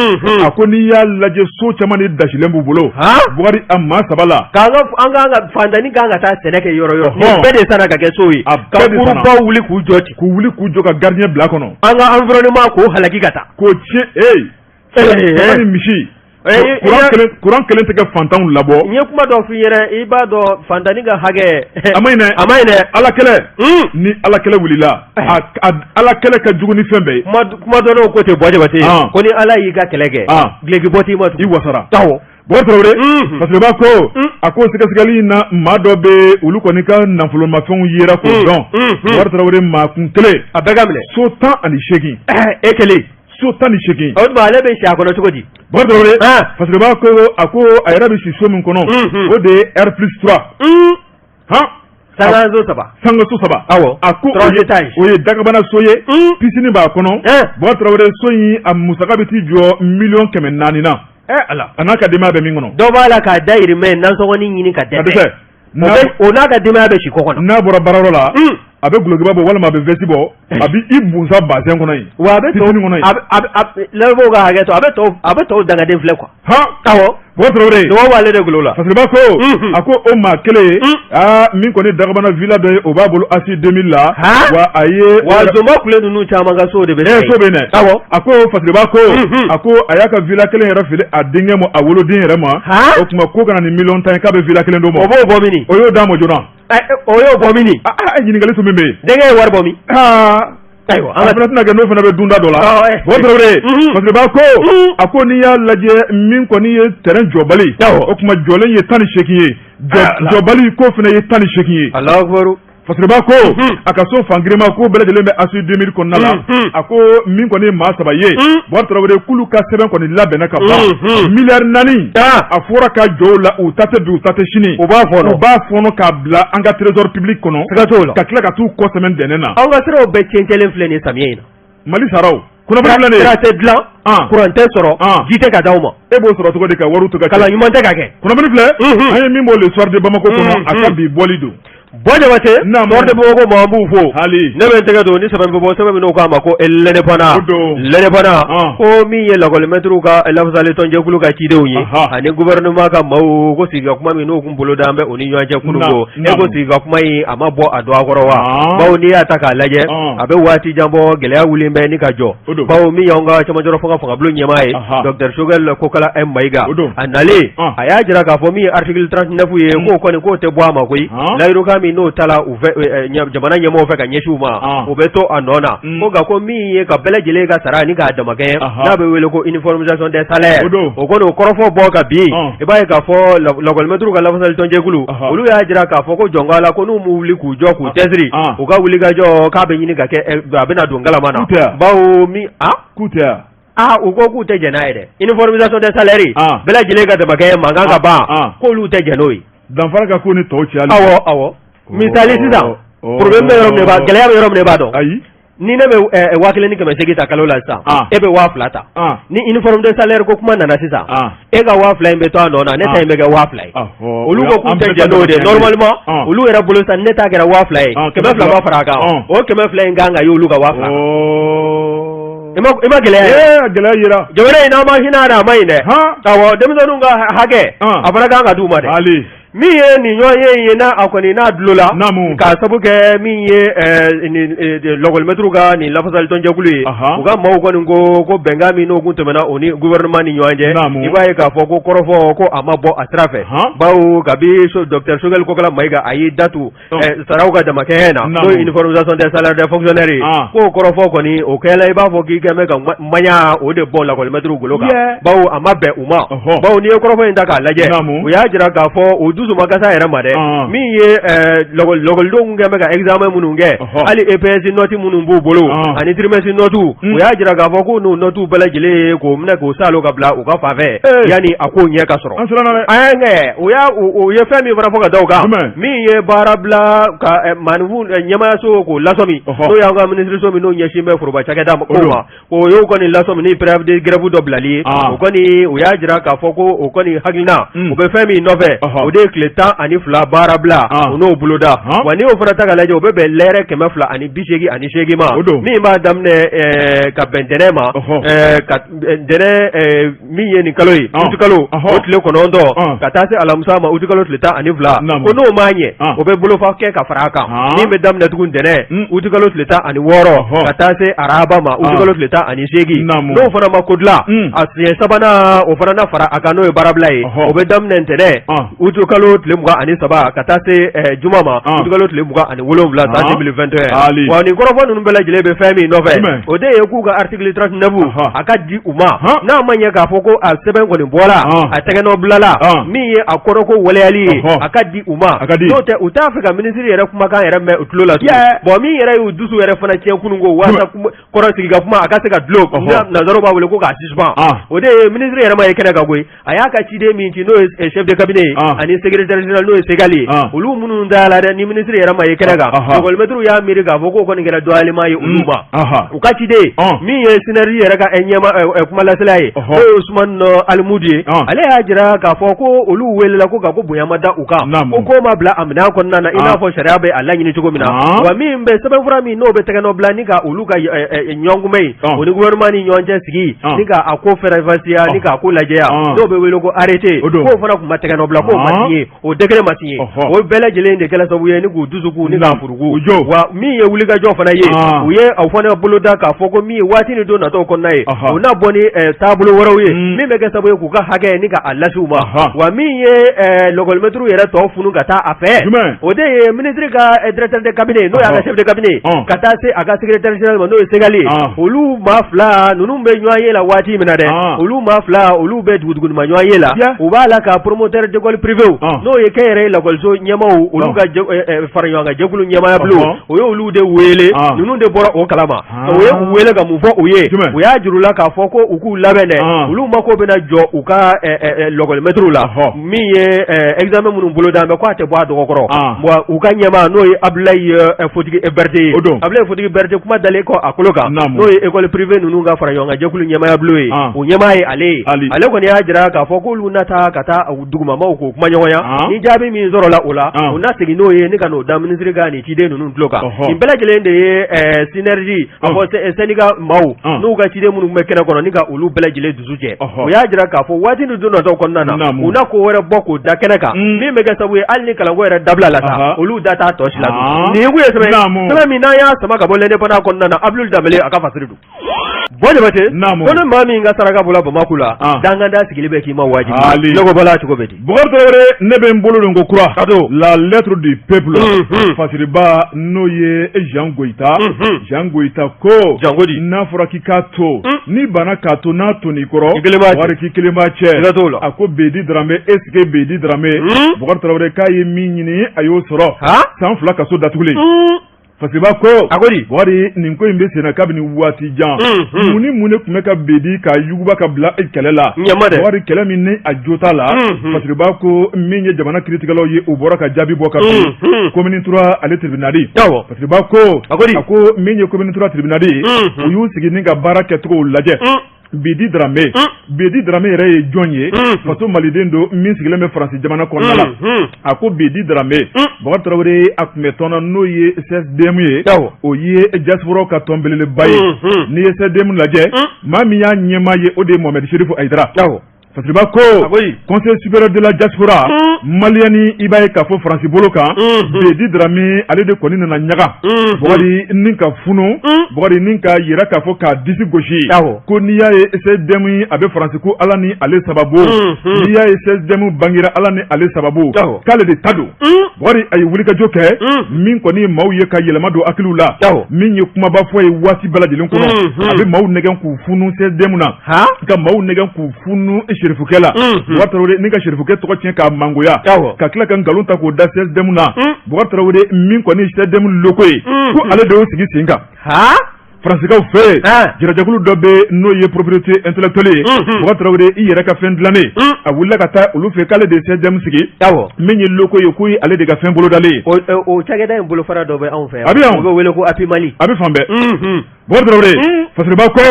a ko n'i y'a lajɛ, so caman de dasilen b'u bolo, Bɔkari, a maa saba la. K'an ka an kan ka fantanni kan ka taa sɛnɛ kɛ yɔrɔ yɔrɔ, nin bɛɛ de sanna ka kɛ so ye, ka kurubaw wuli k'u jɔ ten, k'u wuli k'u jɔ ka gardien bila kɔnɔ. An ka environnement k'o halaki ka taa. K'o tiɲɛ, ee, saga ni misi, kuran kelen tɛ kɛ fantanw labɔ. N ye kuma dɔ f'i ɲɛna, i b'a dɔn fantanni ka hakɛ. A ma ɲi dɛ. A ma ɲi dɛ. Ala kɛlɛ, ni ala kɛlɛ wulila, ala kɛlɛ ka jugu ni fɛn bɛɛ ye. Kuma dɔnnaw ko ten, Buwa Jabate, ko ni ala y'i ka kɛlɛ kɛ, duloki bɔ t'i ma tugun, i wasara. Bɔkari Tarawele, Fasiriba ko, a ko sɛgɛsɛgɛli in na, maa dɔ bɛ olu kɔni ka nafolomafɛnw yera k'o dɔn. Bɔkari Tarawele, maa kun kelen, a bɛɛ ka minɛ. So 18. E kelen. So 18. O tuma ale bɛ si a kɔnɔ cogo di? Bɔkari Tarawele, Fasiriba ko, a ko a yɛrɛ bɛ si so min kɔnɔ, o de ye R+3. Han, sangaso saba. Sangaso saba. Awɔ. A ko o ye dagabana so ye, piscine b'a kɔnɔ. Bɔkari Tarawele, so in a musaka bɛ t'i jɔ miliyɔn 400 na. Ala. A n'a ka denbaya bɛ min kɔnɔ. Dɔ b'a la k'a dayirimɛ nasɔngɔni ɲini ka dɛsɛ. O n'a ka denbaya bɛ si kɔngɔ na. N'a bɔra baarayɔrɔ la, a bɛ dulokiba bɔ walima a bɛ veste bɔ, a bɛ i bunsa bazɛn kɔnɔ yen. Wa a bɛ piscine kɔnɔ yen. Lamɛnbaaw ka hakɛ to, a bɛ tɔw dangaden filɛ quoi. Han, awɔ. Bɔkari Tarawele. Dugawu b'ale de golo la. Fasiriba ko, a ko o maa kelen ye, aa, min kɔni dagabana villa dɔ ye, o b'a bolo ACI 2000 la. Wa a ye. Wa Zonba kule ninnu caman ka so de bɛ. So bɛ yen dɛ. Awɔ. A ko Fasiriba ko, a ko a y'a ka villa kelen yɛrɛ feere a denkɛ ma, a woloden yɛrɛ ma. O tuma ko ka na ni miliyɔn 10 ye, k'a bɛ villa kelen d'o ma. O b'o bɔ min? O y'o d'a ma joona. O y'o bɔ min? Ɲininkali tun min bɛ yen. Denkɛ ye wari bɔ min? Ayiwa, a fana tɛna kɛ n'o fana bɛ dunda dɔ la. Bɔkari Tarawele, Fasiriba ko, a ko n'i y'a lajɛ, min kɔni ye terrain jɔbali, o tuma jɔlen ye 18 ye, jɔbali ko fana ye 18 ye. Alahu. Fasiriba ko a ka so fangirima ko bɛɛ lajɛlen bɛ ACI 2000 kɔnɔna la. A ko min kɔni ye maa saba ye, Bɔkari Tarawele, k'olu ka sɛbɛn kɔni labɛnna ka ban. Miliyari 4, a fɔra ka jɔ o la, u ta tɛ bi, u ta tɛ sini. U b'a fɔnɔ. U b'a fɔnɔ k'a bila an ka trésor public kɔnɔ. Siga t'o la. Ka tila ka t'u kɔ sɛmɛ dɛnɛ na. An ka siraw bɛɛ tiɲɛlen filɛ nin samiya in na. Mali saraw kunnafoni filɛ nin ye. Sira tɛ dilan, kuran tɛ sɔrɔ, ji tɛ ka d'aw ma. E b'o sɔrɔ cogo di ka wariw to ka kalan ɲuman tɛ ka kɛ. Kunnafoni filɛ, an ye min bɔ Le Soir de Bamako kɔnɔ, a ka bi bɔli don. Bɔ Jabate Sport de Bamako maa b'u fo hali ne bɛ n tɛgɛ don ni sɛbɛn bɛ bɔ sɛbɛn min n'o k'a ma ko L'Indépendant L'Indépendant ko min ye lakɔlimɛtiriw ka lafasali tɔnjɛkulu ka cidenw ye ani gouvernement ka maaw ko sigi ka kuma min n'o kun boloda bɛ u ni ɲɔgɔn cɛ kunun ko e ko sigi ka kuma in a ma bɔ a dɔ a kɔrɔ wa bawo n'i y'a ta k'a lajɛ a bɛ waati jan bɔ gɛlɛya wulilen bɛ ni ka jɔ bawo min y'anw ka cɛmancɛrɔ fanga fangabulon ɲɛmaa ye docteur Choguel Kokala Mayiga a nalen a y'a jira k'a fɔ min ye article 39 ye k'o kɔni k'o tɛ bɔ a ma koyi layidukan min n'o tala u fɛ jamana ɲɛmɔgɔw fɛ ka ɲɛsin u ma o bɛ to a nɔ na ko nka ko min ye ka bɛɛ lajɛlen ka sara ni k'a damakɛɲɛ n'a bɛ wele ko uniformisation des salaires o kɔni o kɔrɔfɔ bɔ ka bin i b'a ye k'a fɔ lakɔlimɛtiriw ka lafasali tɔnjɛkulu olu y'a jira k'a fɔ ko jɔn la ko n'u m'u wuli k'u jɔ k'u cɛsiri u ka wulikajɔ k'a bɛ ɲini ka kɛ a bɛna don galama na bawo min k'u tɛ aa u ko k'u tɛ jɛn n'a ye dɛ uniformisation des salaires bɛɛ lajɛlen ka damakɛɲɛ mankan ka ban k'olu tɛ jɛn n'o ye danfara ka k'u ni tɔw cɛ awɔ awɔ misali sisan problème bɛ yɔrɔ min gɛlɛya bɛ yɔrɔ min i b'a dɔn ayi ni ne bɛ 1800 ta kalo la sisan e bɛ 2000 ta ni uniforme de salaire ko kuma nana sisan e ka 2000 in bɛ to a nɔ na ne ta in bɛ kɛ 2000 ye olu ko k'u tɛ jɛn n'o de normalement olu yɛrɛ bolo sisan ne ta kɛra 2000 ye 200 ma fara a kan o 200 in kan ka ye olu ka 2000 i ma gɛlɛya ye gɛlɛya yera jamana in n'an ma hinɛ a la a ma ɲi dɛ awɔ denmisɛnninw ka hakɛ a fana kan ka d'u ma dɛ min ye nin ɲɔgɔn ye ye n'a a kɔni n'a dulola k'a sabu kɛ min ye lakɔlimɛtiriw ka nin lafasali tɔnjɛkulu ye u ka maaw kɔni ko ko bɛnkan min n'o kun tɛmɛna o ni gouvernement ni ɲɔgɔn cɛ i b'a ye k'a fɔ ko kɔrɔfɔ ko a ma bɔ a sira fɛ bawo kabi docteur Choguel Kokala Mayiga a y'i da tu saraw ka damakɛɲɛ na n'o ye uniformisation des salaires des fonctionnaires ye k'o kɔrɔfɔ kɔni o kɛla i b'a fɔ k'i kɛn bɛ ka maɲa o de bɔ lakɔlimɛtiriw golo kan bawo a ma bɛn u ma bawo n'i ye kɔrɔfɔ in ta k'a lajɛ u y'a jira k'a fɔ u dusu ma kasa yɛrɛ ma dɛ min ye lakɔlidenw kɛn bɛ ka examen minnu kɛ hali EPS nɔti minnu b'u bolo ani trimestre nɔtiw u y'a jira k'a fɔ k'u n'u nɔtiw bɛɛ lajɛlen ye k'o minɛ k'o saalo ka bila u ka fan fɛ yanni a kow ɲɛ ka sɔrɔ u y'a u ye fɛn min fana fɔ ka da o kan min ye baara bila ka maaninfin ɲɛmaayaso k'o lasɔmi n'o y'an ka minisiriso min n'o ɲɛsin bɛ foroba cakɛda ko ma o y'o kɔni lasɔmi ni préavis de grève dɔ bilali ye o kɔni u y'a jira k'a fɔ ko o kɔni hakilina o bɛ fɛn min nɔfɛ o de ye tile 12 baara bila u n'o boloda wa n'i y'o fana ta k'a lajɛ o bɛ bɛn lɛrɛ 288 ma min b'a daminɛ ka bɛn ntɛnɛn ma ka ntɛnɛn min ye nin kalo ye utikalo o tile 9 ka taa se alamisa ma utikalo tile 12 ko n'o ma ɲɛ o bɛ bolofa kɛ ka fara a kan min bɛ daminɛ tugun ntɛnɛn utikalo tile 16 ka taa se araba ma utikalo tile 18 n'o fana ma ko dilan a siɲɛ sabanan o fana na fara a kan n'o ye baarabila ye o bɛ daminɛ ntɛnɛn utikalo tile 23 ka taa se juma ma utikalo tile 27 san 2021 wa nin kɔrɔfɔ ninnu bɛɛ lajɛlen bɛ fɛn min nɔfɛ o de ye k'u ka article 39 a ka di u ma n'a ma ɲɛ k'a fɔ ko a sɛbɛn kɔni bɔra a tɛgɛnɔ bilala min ye a kɔrɔ ko waleyali ye a ka di u ma n'o tɛ u t'a fɛ ka minisiri yɛrɛ kumakan yɛrɛ mɛn u tulo la bon min yɛrɛ y'u dusu yɛrɛ fana tiɲɛ kunun ko waasa kɔrɔ sigi ka kuma a ka se ka dulon nanzaraw b'a wele ko k'a suspend o de ye minisiri yɛrɛ ma ye kɛnɛ kan koyi a y'a ka ciden min ci n'o ye chef de cabinet ye ani secrétaire général n'o ye Segali ye olu minnu da la dɛ ni minisiri yɛrɛ ma ye kɛnɛ kan lakɔlimɛtiriw y'a miiri k'a fɔ k'o kɔni kɛra dɔgɔyalima ye olu ma u ka ciden min ye synergie yɛrɛ ka ɲɛma kumalasela ye n'o ye Usumani Alimudu ye ale y'a jira k'a fɔ ko olu welela ko nka ko bonya ma da u kan ko ko ma bila a minɛn kɔnɔna na i n'a fɔ sariya bɛ a laɲini cogo min na wa min bɛ sɛbɛnfura min n'o bɛ tɛgɛnɔ bila ni ka olu ka ɲɔgɔnkunbɛn in o ni gouvernement ni ɲɔgɔn cɛ sigi ni ka a ko faranfasiya ni k'a ko lajɛya n'o bɛ wele ko arrêté k'o fana tun ma tɛgɛnɔ bila k'o ma signé o décret ma signé o bɛɛ lajɛlen de kɛra sababu ye ni k'u dusukun ni k'a furuku wa min ye wulikajɔ fana ye u ye a fana boloda k'a fɔ ko min ye waati ni don natɔw kɔnɔna ye u na bɔ ni taabolo wɛrɛw ye min bɛ kɛ sababu ye k'u ka hakɛ ni ka a lase u ma wa min ye lakɔlimɛtiriw yɛrɛ tɔ funu ka taa a fɛ o de ye minisiri ka directeur de cabinet n'o y'a ka chef de cabinet ka taa se a ka secrétaire général ma n'o ye Segali ye olu maa fila ninnu bɛ ɲɔgɔn ye la waati min na dɛ olu maa fila olu bɛ dugudugunima ɲɔgɔn ye la u b'a la ka promoteur d'école privée n'o ye kɛnyɛrɛye lakɔliso ɲɛmaaw olu ka fara ɲɔgɔn kan jɛkulu ɲɛmaaya bulon o ye olu de wele ninnu de bɔra o kalama o ye u wele ka mun fɔ u ye u y'a jira u la k'a fɔ ko u k'u labɛn dɛ olu mako bɛna jɔ u ka lakɔlimɛtiriw la min ye examen minnu boloda bɛ k'a tɛ bɔ a dɔgɔkɔrɔ wa u ka ɲɛmaa n'o ye Abudulayi Fotigi Berete ye Abudulayi Fotigi Berete kuma dalen kɔ a kolo kan n'o ye école privée ninnu ka fara ɲɔgɔn kan jɛkulu ɲɛmaaya bulon ye o ɲɛmaa ye ale ye ale kɔni y'a jira k'a fɔ k'olu na taa ka taa dugumamaw k'o kuma ɲɔgɔnya. kumaɲɔgɔnya ni jaabi min sɔrɔla o la u na segin n'o ye ni ka n'o da minisiri ka nin ciden ninnu tulo kan nin bɛɛ lajɛlen de ye synergie a fɔ syndicat maaw n'u ka ciden minnu bɛ kɛnɛ kɔnɔ ni ka olu bɛɛ lajɛlen dusu jɛ o y'a jira k'a fɔ waati ni don natɔ kɔnɔna na u na ko wɛrɛ bɔ k'o da kɛnɛ kan min bɛ kɛ sababu ye hali ni kalanko yɛrɛ dabila la sa olu da t'a tɔ si la nin ye sɛbɛn min n'an y'a sama ka bɔ l'Indépendant kɔnɔna na Abdul Danbele a ka fasiri don. Bɔn Jabate ko ni maa min ka saraka bɔla Bamakɔ la danganda sigili bɛ k'i ma wajibi ne ko bala cogo bɛ di Bukari Tarawele ne bɛ n bolo don ko kura la lettre du peuple fasiriba n'o ye Jean Goyita Jean Goyita ko Jango di n'a fɔra k'i k'a to n'i banna k'a to n'a tonn'i kɔrɔ wari k'i kelen b'a cɛ a ko Bedi Darame est ce que Bedi Darame Bukari Tarawele k'a ye min ɲini a y'o sɔrɔ san 2 kaso datugulen Fasiriba ko a ko di Bukari nin ko in bɛ senna kabini waati jan mun ni mun de tun bɛ ka Bedi ka yuguba ka bila kɛlɛ la Bukari kɛlɛ min ni a jo t'a la Fasiriba ko min ye jamana kiiritigɛlaw ye u bɔra ka jaabi bɔ ka bin commune 3 ale tribunal Fasiriba ko a ko di a ko min ye commune 3 tribunal ye u y'u sigi ni ka baara kɛcogow lajɛ Bedi Darame Bedi Darame yɛrɛ ye jɔn ye faso maliden don min sigilen bɛ Faransi jamana kɔnɔna la a ko Bedi Darame Bukari Tarawele a tun bɛ tɔn na n'o ye CSDM ye o ye diaspora ka tɔn belebeleba ye n'i ye CSDM lajɛ maa min y'a ɲɛmaa ye o de ye Mohamed Chérif Haïdara Fasiriba ko conseil supérieur de la diaspora malienne i b'a ye k'a fɔ Faransi bolo kan Bedi Darame ale de kɔni nana ɲaga Bukari ni ka funu Bukari ni k'a yira k'a fɔ k'a disi gosi ko n'i y'a ye CSDM a bɛ Faransi ko Ala ni ale sababu n'i y'a ye CSDM bangera Ala ni ale sababu k'ale de ta don Bukari a ye wulikajɔ kɛ min kɔni ye maaw ye ka yɛlɛma don hakiliw la min ye kumaba fɔ ye waati bɛɛ lajɛlen kɔnɔ a bɛ maaw nɛgɛn k'u funu CSDM na ka maaw nɛgɛn k'u funu Cherifukɛ la Bukari Tarawele ni ka Cherifukɛ tɔgɔ tiɲɛ k'a mangoya ka tila ka nkalon ta k'o da CSDM na Bukari Tarawele min kɔni CSDM logo ye ko ale de y'o sigi sen kan Faransikaw fɛ yen jirajɛkulu dɔ bɛ n'o ye propriété intellectuelle ye Bukari Tarawele i yɛrɛ ka fɛn dilannen a wulila ka taa olu fɛ k'ale de ye CSDM sigi min ye logo ye k'o ye ale de ka fɛn bolodalen ye o cakɛda in bolofara dɔ bɛ anw fɛ yan a bɛ yan o bɛ wele ko API Mali a bɛ fan bɛɛ Bukari Tarawele Fasiriba ko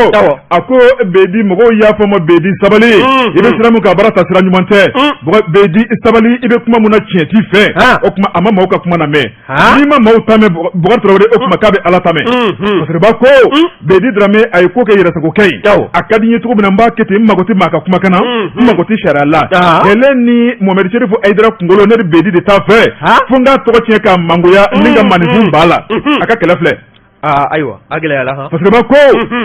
a ko Bedi mɔgɔw y'a fɔ ma Bedi sabali i bɛ sira min kan a bara ta sira ɲuman tɛ Bedi sabali i bɛ kuma mun na tiɲɛ t'i fɛ o tuma a ma maaw ka kuma lamɛn n'i ma maaw ta mɛn Bukari Tarawele o tuma k'a bɛ Ala ta mɛn Fasiriba ko Bedi Darame a ye ko kɛ yɛrɛsagokɛ ye a ka di n ye cogo min na n b'a kɛ ten n mago tɛ maa ka kumakan na n mago tɛ sariya la kɛlɛ ni Mohamed Chérif Haïdara kunkolo ne ni Bedi de t'a fɛ fo n k'a tɔgɔ tiɲɛ k'a mangoya ni ka maaninfin b'a la a ka kɛlɛ filɛ Aa ayiwa a gɛlɛyara han Fasiriba ko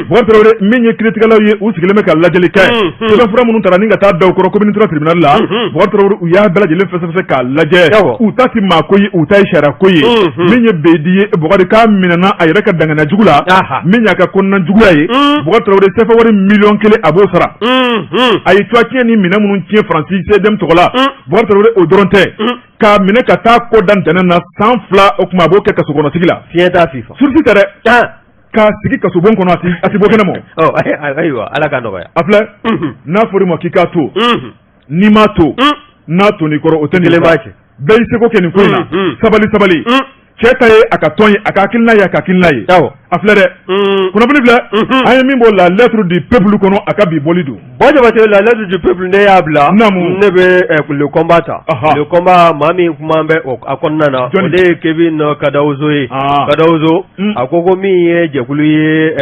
Bukari Tarawele min ye kiiritigɛlaw ye u sigilen bɛ ka lajɛli kɛ sɛbɛnfura minnu taara ni ka taa da u kɔrɔ commune 3 tribunal la Bukari Tarawele u y'a bɛɛ lajɛlen fɛsɛfɛsɛ k'a lajɛ u ta tɛ maa ko ye u ta ye sariya ko ye min ye Bedi ye Bukari k'a minɛna a yɛrɛ ka danganiya jugu la min y'a ka kɔnɔna juguya ye Bukari Tarawele CFA wari miliyɔn 1 a b'o sara a ye tɔgɔ tiɲɛ ni minɛn minnu tiɲɛ Faransi CSDM tɔgɔ la Bukari Tarawele o dɔrɔn tɛ k'a minɛ ka taa kɔ da ntɛnɛn na san 2 o tuma a b'o kɛ kaso kɔnɔsigi la fiɲɛ t'a fifa sursis tɛ dɛ k'a sigi kasobon kɔnɔ a ti bɔ kɛnɛ ma ayiwa Ala ka nɔgɔya a filɛ n'a fɔra i ma k'i k'a to n'i m'a to n'a tonn'i kɔrɔ o tɛ nin bɛɛ y'i seko kɛ nin ko in na sabali sabali cɛ ta ye a ka tɔn ye a ka hakilina ye a ka hakilina ye a filɛ dɛ kunnafoni filɛ an ye min bɔ la lettre du peuple kɔnɔ a ka bi bɔli don Bon Jabate la lettre du peuple ne y'a bila ne bɛ le combat ta le combat maa min kuma bɛ a kɔnɔna na o de ye Kevin Kadawozo ye Kadawozo a ko ko min ye jɛkulu ye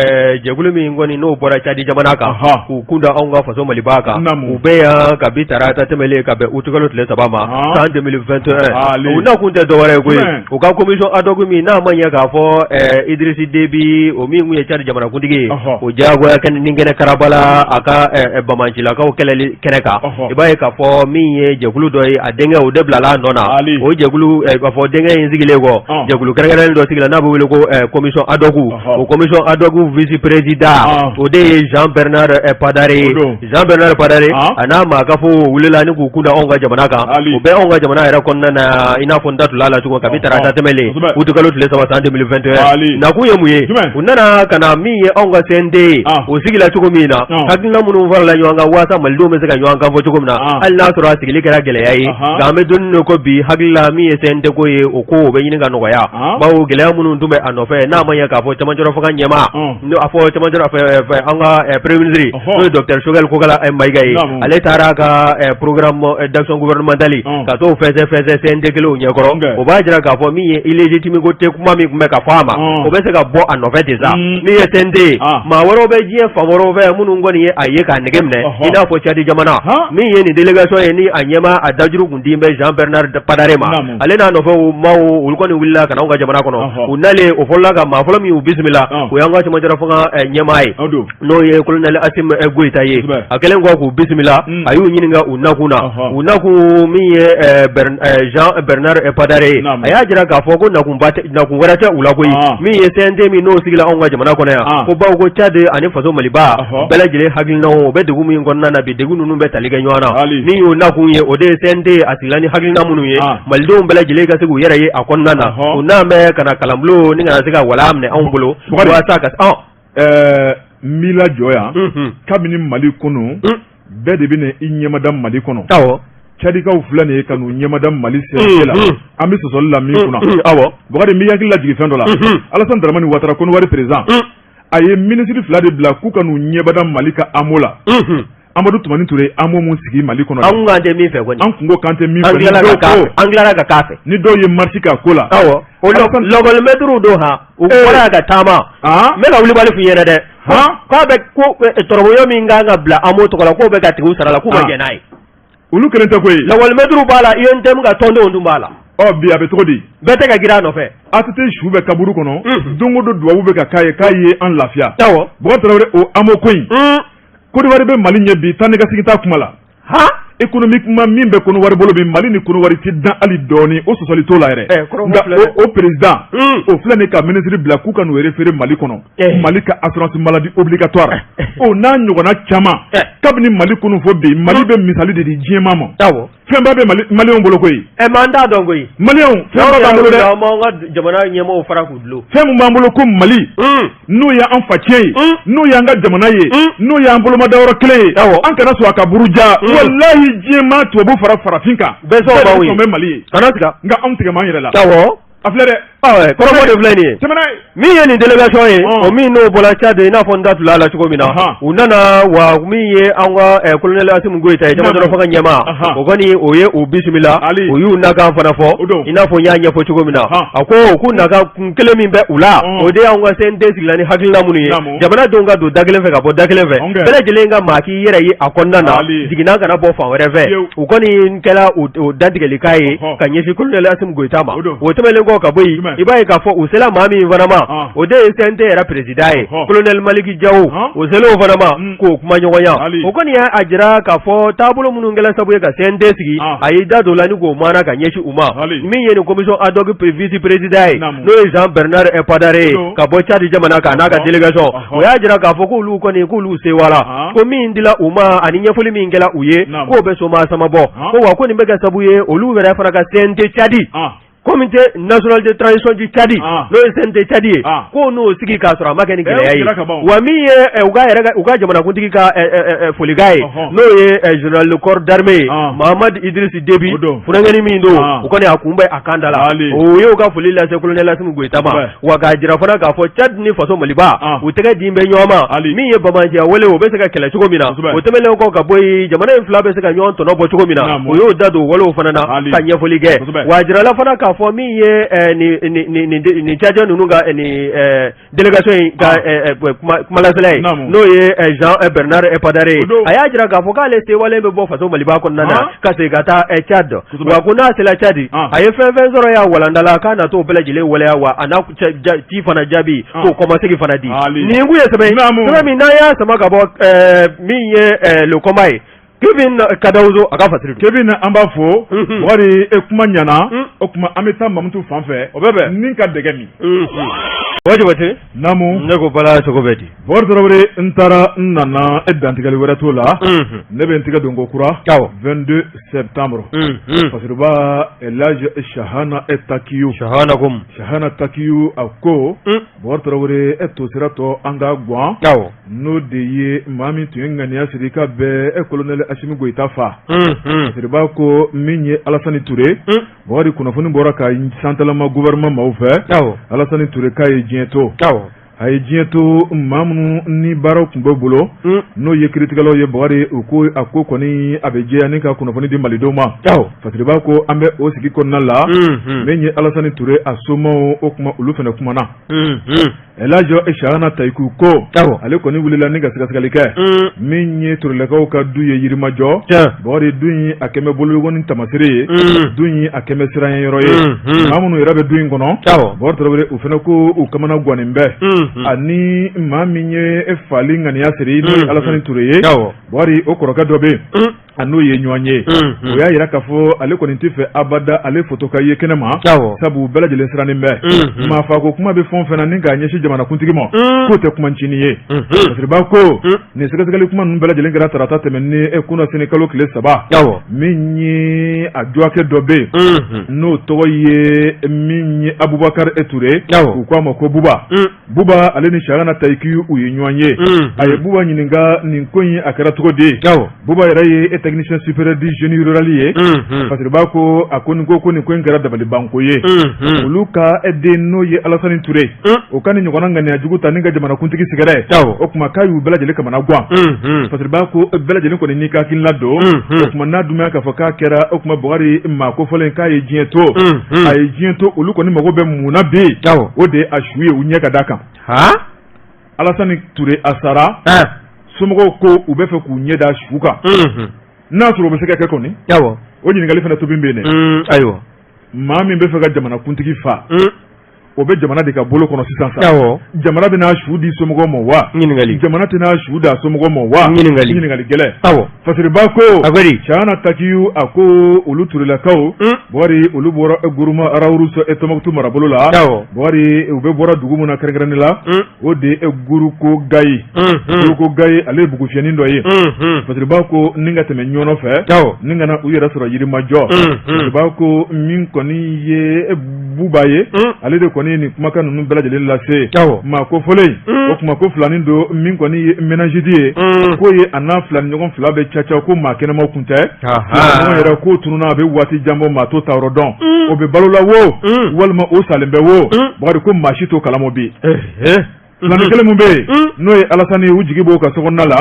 jɛkulu min kɔni n'o bɔra Cadi jamana kan k'u kun da anw ka faso Maliba kan u bɛ yan kabi tarata tɛmɛlen ka bɛn utikalo tile 3 ma san 2021 u nakun tɛ dɔwɛrɛ ye koyi u ka commission ad hoc min n'a ma ɲɛ k'a fɔ Idrisi Debi o min tun ye Cadi jamanakuntigi ye o diyagoya kɛnɛ ni kɛnɛ karabala a ka banbaancilakaw kɛlɛli kɛnɛ kan i b'a ye k'a fɔ min ye jɛkulu dɔ ye a denkɛ o de bilala a nɔ na o jɛkulu k'a fɔ denkɛ in sigilen kɔ jɛkulu kɛrɛnkɛrɛnnen dɔ sigila n'a bɛ wele ko commission ad hoc o commission ad hoc vice président o de ye Jean Bernard Padare ye Jean Bernard Padare a n'a maa kafo wulila ni k'u kun da anw ka jamana kan u bɛ anw ka jamana yɛrɛ kɔnɔna na i n'a fɔ n da tula la cogo kabi tarata tɛmɛlen utikalo tile 3 san 2021 nakun ye mun ye U nana ka na min ye anw ka CNT ye, o sigila cogo min na, hakilina minnu farala ɲɔgɔn kan waasa malidenw bɛ se ka ɲɔgɔn kan fɔ cogo min na, hali n'a sɔrɔ a sigili kɛra gɛlɛya ye, nka an bɛ don min ko bi, hakili la min ye CNT ko ye, o ko o bɛ ɲini ka nɔgɔya, bawo gɛlɛya minnu tun bɛ a nɔfɛ, n'a ma ɲɛ k'a fɔ cɛmancɛrɔ fanga ɲɛmaa, a fɔ cɛmancɛrɔ fɛ an ka premier ministre, n'o ye docteur Choguel Kokalla Maïga ye, ale taara ka programme d'action gouvernementale ka t'o fɛnsɛ fɛnsɛ CNT kelenw ɲɛkɔrɔ. O b'a jira k'a fɔ min ye illégitime ko tɛ, kuma min tun bɛ ka fɔ a ma, o bɛ se ka bɔ a nɔfɛ ten sa. Min ye CNT ye, maa wɛrɛw bɛ diɲɛ fan wɛrɛw fɛ minnu kɔni ye a ye k'a nege minɛ, i n'a fɔ Tchad jamana. Min ye nin délégation ye, ni a ɲɛmaa a dajuru kun din bɛ Jean Bernard Padare ma, ale n'a nɔfɛ maaw, olu kɔni wulila ka na anw ka jamana kɔnɔ. U nalen, o fɔlɔla ka maa fɔlɔ min y'u bisimila, o y'an ka cɛmancɛrɔ fanga ɲɛmaa ye, n'o ye colonel Assimi Goïta ye. A kɛlen kɔ k'u bisimila, a y'u ɲininka u nakun na. U nakun min ye Jean Bernard Padare ye, a y'a jira k'a fɔ ko nakun wɛrɛ tɛ u la koyi, min ye CNT min n'o sigila anw ka jamana kɔnɔ yan, ko bawo ko Tchad ani faso Maliba bɛɛ lajɛlen hakilinaw, o bɛ degun min kɔnɔna na bi, degun ninnu bɛ tali kɛ ɲɔgɔn na. Min y'o nakun ye, o de ye CNT a sigila ni hakilina minnu ye, malidenw bɛɛ lajɛlen ka se k'u yɛrɛ ye a kɔnɔna na. U n'an bɛ ka na kalanbulon ni kana se ka wala minɛ anw bolo walasa ka N b'i lajɔ yan. Kabini Mali kɔnɔ, bɛɛ de bɛ i ɲɛmada Mali kɔnɔ. Cadikaw filɛ nin ye ka n'u ɲɛmada Mali CNT la, an bɛ sɔsɔli la min kunna. Bakari, n b'i hakili lajigin fɛn dɔ la. Alassane Dramane Ouattara, Côte d'Ivoire président, a ye minisiri fila de bila k'u ka n'u ɲɛbada Mali ka AMO la. Amadu Tumani Ture, AMO mun sigi Mali kɔnɔ. An kun k'an tɛ min fɛ kɔni. An kun ko k'an tɛ min fɛ. An tilara ka k'a fɛ. Ni dɔw ye marche k'a ko la. Awɔ, o lɔkɔlimɛtiriw don han, u bɔra ka taama. N bɛ ka wulibali f'i ɲɛna dɛ. K'a bɛ ko tɔrɔbɔyɔ min kan ka bila AMO tɔgɔ la, k'o bɛ ka tigi sara la, k'u ma jɛn n'a ye. Olu kelen tɛ koyi. Lɔkɔlimɛtiriw b'a la, UNTM ka tɔndenw dun b'a la. Ɔ bi a bɛ cogo di? Bɛɛ tɛ ka girin a nɔfɛ. ATT su bɛ kaburu kɔnɔ, don o don duwawu bɛ ka k'a ye k'a ye an lafiya. Bɔkari Tarawele, o AMO ko in, Côte d'Ivoire bɛ Mali ɲɛ bi, taa ni ka segin t'a kuma la. Économiquement, min bɛ Côte d'Ivoire bolo bi, Mali ni Côte d'Ivoire tɛ dan hali dɔɔni, o sɔsɔli t'o la yɛrɛ. Nka o président, o filɛ nin ka ministre bila k'u ka n'u référer Mali kɔnɔ, Mali ka assurance maladie obligatoire, o n'a ɲɔgɔnna caman. Kabini Mali kunun fo bi, Mali bɛ misali de di diɲɛmaa ma. Fɛnba bɛ Maliyɛnw bolo koyi. Ɛ mais an t'a dɔn koyi. Maliyɛnw, fɛnba b'an bolo dɛ. An b'an ka jamana ɲɛmaaw fara k'u dulon. Fɛn min b'an bolo ko Mali, n'o y'an facɛn ye, n'o y'an ka jamana ye, n'o y'an bolomadayɔrɔ kelen ye, an kana sɔn a ka buruja. Walahi, diɲɛmaa tubabu fara farafin kan, bɛɛ sɔn b'anw ye. Bɛ Mali ye. Kana siga. Nka anw tigɛ m'an yɛrɛ la. A filɛ dɛ. Kɔrɔfɔ de filɛ nin ye. Tɛmɛ n'a ye. Min ye nin délégation ye, o min n'o bɔra Tchad, i n'a fɔ n da tun a la cogo min na, u nana wa min ye an ka colonel Assimi Goïta ye, cɛmancɛrɔ fanga ɲɛmaa, o kɔni o ye u bisimila, u y'u nakan fana fɔ, i n'a fɔ n y'a ɲɛfɔ cogo min na. A ko k'u nakan kun kelen min bɛ u la, o de y'anw ka CNT sigila ni hakilina minnu ye, jamanadenw ka don da kelen fɛ ka bɔ da kelen fɛ, bɛɛ lajɛlen ka maa k'i yɛrɛ ye a kɔnɔna na, jiginna kana bɔ fan wɛrɛ fɛ. U kɔni kɛra o dantigɛlikan ye ka ɲɛsin colonel Assimi Goïta ma. O tɛmɛnen kɔ ka bɔ yen, i b'a ye k'a fɔ u sera maa min fana ma, o de ye CNT yɛrɛ président ye, colonel Malick Diaw. O selen o fana ma k'o kuma ɲɔgɔnya, o kɔni y'a jira k'a fɔ taabolo minnu kɛra sababu ye ka CNT sigi, a y'i da don o la ni k'o maana ka ɲɛsin u ma. Min ye nin commission ad hoc vice président ye, n'o ye Jean Bernard Padare ye ka bɔ Tchad jamana kan n'a ka délégation, o y'a jira k'a fɔ k'olu kɔni k'olu sewara ko min dila u ma ani ɲɛfɔli min kɛra u ye, k'o bɛ soma sama bɔ, ko wa ko nin bɛ kɛ sababu ye olu yɛrɛ fana ka CNT Tchad, Comité national de transition du Tchad, n'o ye CNT Tchad ye, k'o n'o sigi k'a sɔrɔ a ma kɛ ni gɛlɛya ye. Wa min ye u ka yɛrɛ u ka jamanakuntigi ka folikan ye, n'o ye général de corps d'armée ye, Mahamat Idriss Déby, funankɛnin min don, o kɔni a kun bɛ a kan da la, o y'o ka foli lase colonel Assimi Goïta ma. Wa k'a jira fana k'a fɔ Tchad ni faso Maliba, u tɛgɛ di bɛ ɲɔgɔn ma. Min ye banbaanciya wale, o bɛ se ka kɛlɛ cogo min na, o tɛmɛnen kɔ ka bɔ yen, jamana in fila bɛ se ka ɲɔgɔn tɔnɔ bɔ cogo min na, o y'o da don walew fana na ka ɲɛfɔli kɛ. Wa a jirala fana k'a fɔ min ye nin Tchadien ninnu ka nin délégation in ka kumalasela ye, n'o ye Jean Bernard Padare ye, a y'a jira k'a fɔ k'ale sewalen bɛ bɔ faso Maliba kɔnɔna na ka segin ka taa Tchad. Wa ko n'a sera Tchad, a ye fɛn fɛn sɔrɔ y'a walanda la, k'a na t'o bɛɛ lajɛlen waleya, wa a n'a ci fana jaabi k'o kɔmasegin fana di. Nin kun ye sɛbɛn sɛbɛn min n'an y'a sama ka bɔ min ye Le Combat ye, Kevin Kadawuso a ka fasiri. Kevin, an b'a fo. Bakari, e kuma ɲɛna. O tuma an bɛ taa Mamutu fan fɛ. O bɛ bɛn. Ni ka dɛgɛ min. Buwa Jabate. Naamu. Ne ko Bala sogo bɛ di? Bɔkari Tarawele, n taara n nana, e dantigɛli wɛrɛ t'o la. Ne bɛ n tigɛ don ko kura. Awɔ. 22 septembre. Fasiriba Elhaji Shahana e Takiyu. Shahana ko mun? Shahana Takiyu a ko. Bɔkari Tarawele, e to sira tɔ an ka gan. Awɔ. N'o de ye maa min tun ye ŋaniya siri ka bɛ e colonel Asimi Goyita fa. Fasiriba ko min ye Alasani Ture. Bɔkari, kunnafoni bɔra ka santalama gouvernement maaw fɛ. Awɔ. Alasani Ture k'a ye diɲɛ to. Awɔ. A ye diɲɛ to, maa minnu ni baaraw tun bɛ bolo, n'o ye kiritigɛlaw ye, Bɔkari, u ko a ko kɔni a bɛ jɛya ni ka kunnafoni di malidenw ma. Awɔ. Fasiriba ko an bɛ o sigi kɔnɔna la, min ye Alasani Ture a somaw, o kuma olu fana kumana. Elhaji Shahana Tayiku ko ale kɔni wulila ni ka sɛgɛsɛgɛli kɛ min ye Turelakaw ka du ye Yirimajɔ. Bɔkari, du in a kɛmɛ bolokɔni tamasire ye, du in a kɛmɛ siranya yɔrɔ ye. Maa minnu yɛrɛ bɛ du in kɔnɔ, Bɔkari Tarawele, u fana ko u kamana gannen bɛ ani maa min ye faali ŋaniya siri, n'o ye Alasani Ture ye. Bɔkari, o kɔrɔkɛ dɔ bɛ yen, a n'o ye ɲɔgɔn ye, o y'a jira k'a fɔ ale kɔni tɛ fɛ abada ale foto ka ye kɛnɛ ma, sabu bɛɛ lajɛlen sirannen bɛ. Maa fa ko kuma bɛ fɛn o fɛn na ni k'a ɲɛsin jamanakuntigi ma, k'o tɛ kuma ncinin ye. Fasiriba ko nin sɛgɛsɛgɛli kuma ninnu bɛɛ lajɛlen kɛra tarata tɛmɛnen kunasini kalo tile 3. Min ye a dɔgɔkɛ dɔ bɛ yen, n'o tɔgɔ ye min ye Abubakari Ture, u k'a ma ko Buba. Buba, ale ni Shahana Tayiku u ye ɲɔgɔn ye. A ye Buba ɲininka nin ko in a kɛra cogo di. Buba yɛrɛ ye e technicien supérieur du génie rural ye. Fasiriba ko a ko nin ko nin ko in kɛra dabalibanko ye. Olu ka den, n'o ye Alasani Ture, o ka nin ɲɔgɔnna ŋaniya jugu ta ni ka jamanakuntigi sɛgɛrɛ, o tuma k'a y'u bɛɛ lajɛlen kamana gan. Fasiriba ko bɛɛ lajɛlen kɔni n'i ka hakilina don. O tuma n'a dun k'a fɔ k'a kɛra, o tuma Bɔkari, maa kofɔlen k'a ye diɲɛ to, a ye diɲɛ to, olu kɔni mago bɛ mun na bi? O de ye a su ye, u ɲɛ ka d'a kan. Alasani Ture a sara, somɔgɔw ko u bɛ fɛ k'u ɲɛ da su kan, n'a sɔrɔ o bɛ se ka kɛ kɔni. O ɲininkali fana tobi bɛ yen dɛ. Ayiwa. Maa min bɛ fɛ ka jamanakuntigi fa, o bɛ jamana de ka bolo kɔnɔ sisan sa. Jamana bɛna su di somɔgɔw ma wa? Ɲininkali. Jamana tɛna su di somɔgɔw ma wa? Ɲininkali. Ɲininkali gɛlɛn. Fasiriba ko Shahana Takiyu a ko olu Turelakaw, Bɔkari, olu bɔra Guruma Rawuruso e Tɔnbukutu marabolo la. Bɔkari, u bɛ bɔra dugu min na kɛrɛnkɛrɛnnen la, o de ye Guruko Gayi. Guruko Gayi, ale ye bugufiyɛnin dɔ ye. Fasiriba ko ni ka tɛmɛ Ɲɔnɔ fɛ ni ka na u yɛrɛ sɔrɔ Yirimajɔ. Fasiriba ko min kɔni ye Buba ye, ale de kɔni ye nin kumakan ninnu bɛɛ lajɛlen lase maa kofɔlen. O tuma ko filanin don min kɔni ye méningite ye, k'o ye a n'a filani ɲɔgɔn fila bɛ caca, ko maa kɛnɛmaw kun tɛ ɲɔgɔn yɛrɛ, k'o tununna a bɛ waati jan bɔ, maa t'o ta yɔrɔ dɔn, o bɛ balo la wo walima o salen bɛ wo, Bɔkari, ko maa si t'o kalama bi. Filanin kelen min bɛ yen, n'o ye Alasani ye, u jigi b'o ka sokɔnɔna la,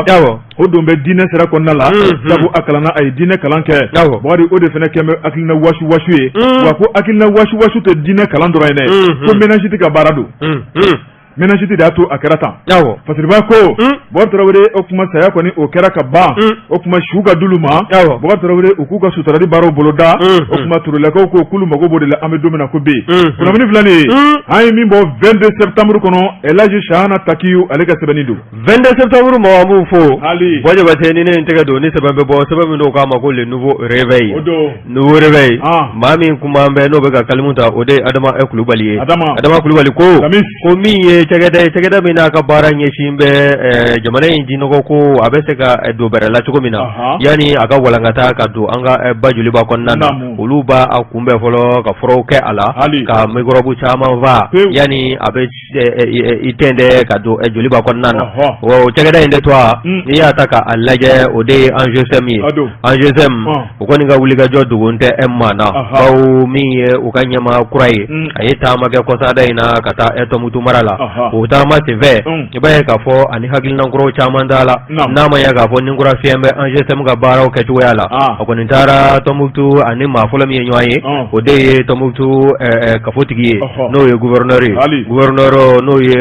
o don bɛ diinɛ sira kɔnɔna la, sabu a kalanna, a ye diinɛ kalan kɛ. Bɔkari, o de fana kɛn bɛ hakilina wasu wasu ye wa, ko hakilina wasu wasu tɛ diinɛ kalan dɔrɔn ye dɛ, ko méningite ka baara don, méningite de y'a to a kɛra tan. Fasiriba ko Bɔkari Tarawele, o kuma saya kɔni o kɛra ka ban, o kuma su ka d'olu ma. Bɔkari Tarawele, u k'u ka suturali baaraw boloda. O kuma Turelakaw ko k'olu mago b'o de la an bɛ don min na ko bi. Kunnafoni filɛ nin ye, an ye min bɔ 22 septembre kɔnɔ, Elhaji Shahana Takiyu ale ka sɛbɛnni don. 22 septembre mɔgɔ, an b'u fo. Buwa Jabate, ni ne ye n tɛgɛ don ni sɛbɛn bɛ bɔ, sɛbɛn min n'o k'a ma ko le nouveau réveil. O don. Nouveau réveil. Maa min kuma bɛ n'o bɛ ka kalimu ta, o de ye Adama Kulubali ye. Adama Kulubali ko ko min ye cakɛda ye, cakɛda min n'a ka baara ɲɛsin bɛ jamana in jinɔgɔ ko a bɛ se ka don bɛrɛ la cogo min na yanni a ka walankata ka don an ka ba joliba kɔnɔna na, olu b'a kunbɛn fɔlɔ ka furaw kɛ a la ka microbe caman faa yanni a bɛ i tɛntɛn ka don joliba kɔnɔna na. O cakɛda in de to n'i y'a ta k'a lajɛ, o de ye ANGESEM ye. ANGESEM o kɔni ka wulikajɔ dogo tɛ e maa na, bawo min ye u ka ɲɛmaa kura ye, a ye taama kɛ kɔsada in na ka taa Tɔnbukutu mara la. O taama senfɛ, i b'a ye k'a fɔ ani hakilina kuraw caman t'a la, n'a ma ɲɛ k'a fɔ ni kura fiɲɛ bɛ ANGESEM ka baaraw kɛcogoya la. A kɔni taara Tɔnbukutu, ani maa fɔlɔ min ye ɲɔgɔn ye, o de ye Tɔnbukutu kafotigi ye, n'o ye gouverneur ye, gouverneur n'o ye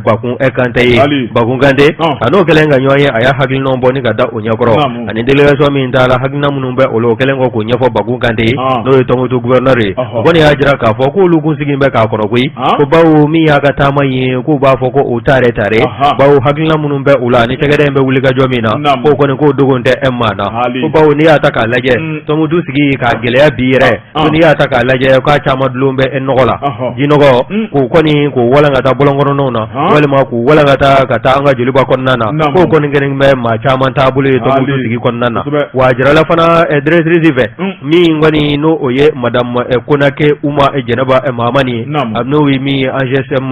Bakun Kante ye. Bakun Kante, a n'o kɛlen ka ɲɔgɔn ye, a y'a hakilinaw bɔ ni ka da o ɲɛkɔrɔ, ani délégation min taara, hakilina minnu bɛ olu, o kɛlen kɔ k'o ɲɛfɔ Bakun Kante ye, n'o ye Tɔnbukutu gouverneur ye, o kɔni y'a jira k'a fɔ k'olu kun sigilen bɛ k'a kɔnɔ koyi, ko bawo min y'a ka taama ye ye k'u b'a fɔ ko o tare tare, bawo hakilina minnu bɛ u la ni cakɛda in bɛ wulikajɔ min na, k'o kɔni k'o dogon tɛ ɛ maa na, ko bawo n'i y'a ta k'a lajɛ Tɔnbukutu sigi k'a gɛlɛya bi yɛrɛ, ko n'i y'a ta k'a lajɛ k'a caman dulon bɛ nɔgɔ la, jinɔgɔ k'o kɔni k'o walankata bɔlɔnkɔnɔnaw na walima k'u walankata ka taa an ka joliba kɔnɔna na, k'o kɔni kɛlen bɛ maa caman taabolo ye Tɔnbukutu sigi kɔnɔna na. Wa a jirala fana directrice fɛ, min kɔni n'o o ye madame Konake Uma Jɛnɛba Mahamani ye, n'o ye min ye ANGSM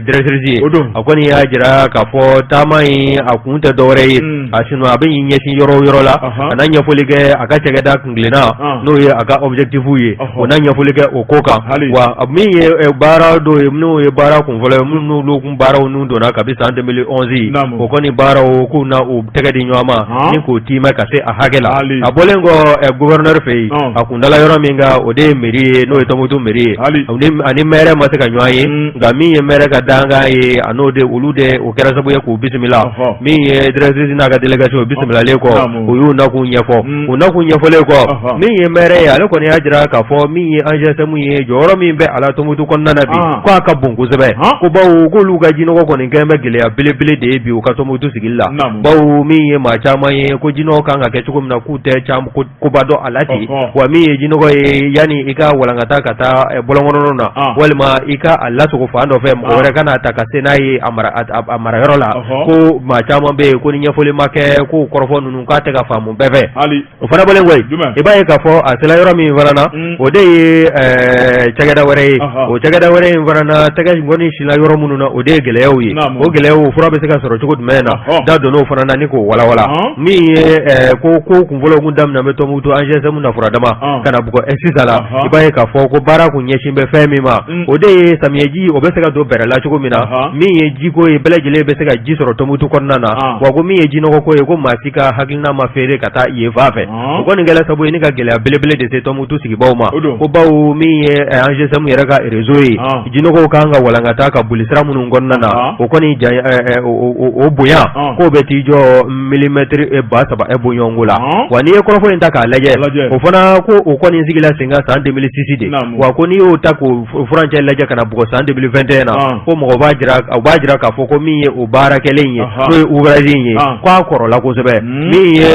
directrice ye, a kɔni y'a jira k'a fɔ taama in a kun tɛ dɔwɛrɛ ye, a sinon a bɛ ɲɛsin yɔrɔ o yɔrɔ la, a na ɲɛfɔli kɛ a ka cakɛda kuntilenna, n'o ye a ka objectif ye, o na ɲɛfɔli kɛ o ko kan. Wa min ye baara dɔw ye, n'o ye baara kunfɔlɔ ye, minnu n'olu kun baaraw n'u donna kabi san 2011, o kɔni baaraw k'u na u tɛgɛ di ɲɔgɔn ma ni k'o tiimɛ ka se a hakɛ la. A bɔlen kɔ gouverneur fɛ yen, a kundala yɔrɔ min kan, o de ye mairie ye, n'o ye Tɔnbukutu mairie ye. Ani maire ma se ka ɲɔgɔn ye, nka min ye maire ka dankan ye, a n'o de olu de o kɛra sababu ye k'u bisimila. Min ye directrice n'a ka délégation bisimilalen kɔ, u y'u nakun ɲɛfɔ. U nakun ɲɛfɔlen kɔ, min ye maire ye, ale kɔni y'a jira k'a fɔ min ye ANGSM ye, jɔyɔrɔ min bɛ a la Tɔnbukutu kɔnɔna na bi, k'a ka bon kosɛbɛ, ko bawo k'olu ka jinɔgɔ kɔni kɛlen bɛ gɛlɛya belebele de ye bi u ka Tɔnbukutu sigili la, bawo min ye maa caman ye ko jinɔgɔ kan ka kɛ cogo min na, k'u tɛ koba dɔn a la ten. Wa min ye jinɔgɔ ye, yanni i ka walankata ka taa bɔlɔnkɔnɔnaw na, walima i ka a lasogo fan dɔ fɛ, mɔgɔ wɛrɛ ka n'a ta ka se n'a ye a marayɔrɔ la, ko maa caman bɛ yen ko ni ɲɛfɔli ma kɛ, k'o kɔrɔfɔ ninnu k'a tɛ ka faamu bɛɛ fɛ. O fana bɔlen kɔ yen, i b'a ye k'a fɔ a sera yɔrɔ min fana na, o de ye cakɛda wɛrɛ ye. O cakɛda wɛrɛ in fana na, tɛgɛ kɔni sinna yɔrɔ minnu na, o de ye gɛlɛyaw ye. O gɛlɛyaw fura bɛ se ka sɔrɔ cogo jumɛn na, da donn'o fana na ni k'o walawala. Min ye ko kunfɔlɔ kun daminɛ bɛ Tɔnbukutu ANGSM na Furadama ka na bugɔ sisan la, i b'a ye k'a fɔ ko baara kun ɲɛsin bɛ fɛn min ma, o de ye samiyɛji o bɛ se ka don bɛrɛ la cogo min na, min ye jiko ye, bɛɛ lajɛlen bɛ se ka ji sɔrɔ Tɔnbukutu kɔnɔna na. Wa ko min ye jinɔgɔ ko ye, ko maa si ka hakilina ma feere ka taa yen fan fɛ. O kɔni kɛra sababu ye ni ka gɛlɛya belebele de se Tɔnbukutu sigibaaw ma, ko bawo min ye ANGSM yɛrɛ ka réseau ye, jinɔgɔw kan ka walankata ka boli sira minnu kɔnɔna na, o kɔni o bonya k'o bɛ t'i jɔ millimètre 3000 bɔɲɔgɔnko la. Wa n'i ye kɔrɔfɔ in ta k'a lajɛ, o fana ko o kɔni sigila sen kan san 2006 de. Wa ko n'i y'o ta k'o furancɛ lajɛ ka na bugɔ san 2021 na, ko mɔgɔ b'a jira, u b'a jira k'a fɔ ko min ye o baara kɛlen ye, n'o ye ouvrage in ye, k'a kɔrɔla kosɛbɛ. Min ye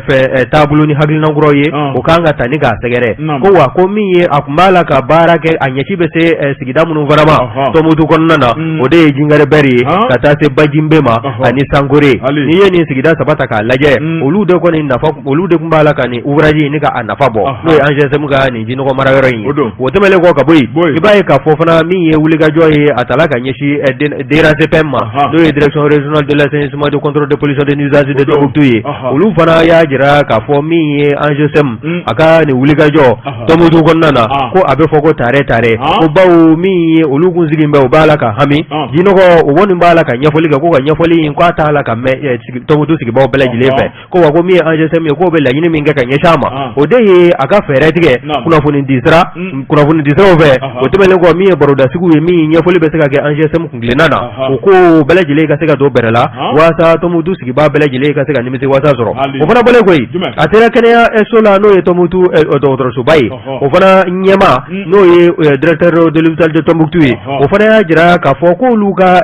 fɛ taabolo ni hakilina kuraw ye, o kan ka ta ni k'a sɛgɛrɛ. Ko wa ko min ye a tun b'a la ka baara kɛ, a ɲɛci bɛ se sigida minnu fana ma Tɔnbukutu kɔnɔna na, o de ye Jingare Bɛri ye, ka taa se Bajinbe ma ani Sankore. N'i ye nin sigida saba ta k'a lajɛ, olu de kɔni nafa, olu de tun b'a la ka nin ouvrage in ni ka a nafa bɔ, n'o ye ANGSM ka nin jinɔgɔ mara yɔrɔ in ye. O tɛmɛnen kɔ ka bɔ yen, i b'a ye k'a fɔ fana min ye wulikajɔ ye, a tala ka ɲɛsin DRACPM ma, n'o ye direction régionale de l'assainissement de contrôle de pollution des nuisances de Tombouctou ye. Olu fana y'a jira k'a fɔ min ye ANGSM a ka nin wulikajɔ Tombouctou kɔnɔna na, ko a bɛ fɔ ko tare tare, ko bawo min ye olu kun sigi bɛ, u b'a la ka hami jinɔgɔ, o kɔni b'a la ka ɲɛfɔli kɛ, ko ka ɲɛfɔli in k'a t'a la ka mɛn Tombouctou sigibaaw bɛɛ lajɛlen fɛ. Ko wa ko min ye ANGSM ye, k'o bɛ laɲini min kɛ ka ɲɛsin a ma, o de ye a ka fɛɛrɛ tigɛ kunnafoni di sira kunnafoni di siraw fɛ. O tɛmɛnen kɔ, min ye barodasigiw ye, min ɲɛfɔli bɛ se ka kɛ ANGSM kuntilenna na, o ko bɛɛ lajɛlen ka se ka don bɛrɛ la walasa Tɔnbukutu sigibaa bɛɛ lajɛlen ka se ka nimisi wasa sɔrɔ. O fana bɔlen kɔ yen, a sera kɛnɛyaso la, n'o ye Tɔnbukutu dɔgɔtɔrɔsoba ye, o fana ɲɛmaa, n'o ye directeur de l'hôpital de Tombouctou ye, o fana y'a jira k'a fɔ k'olu ka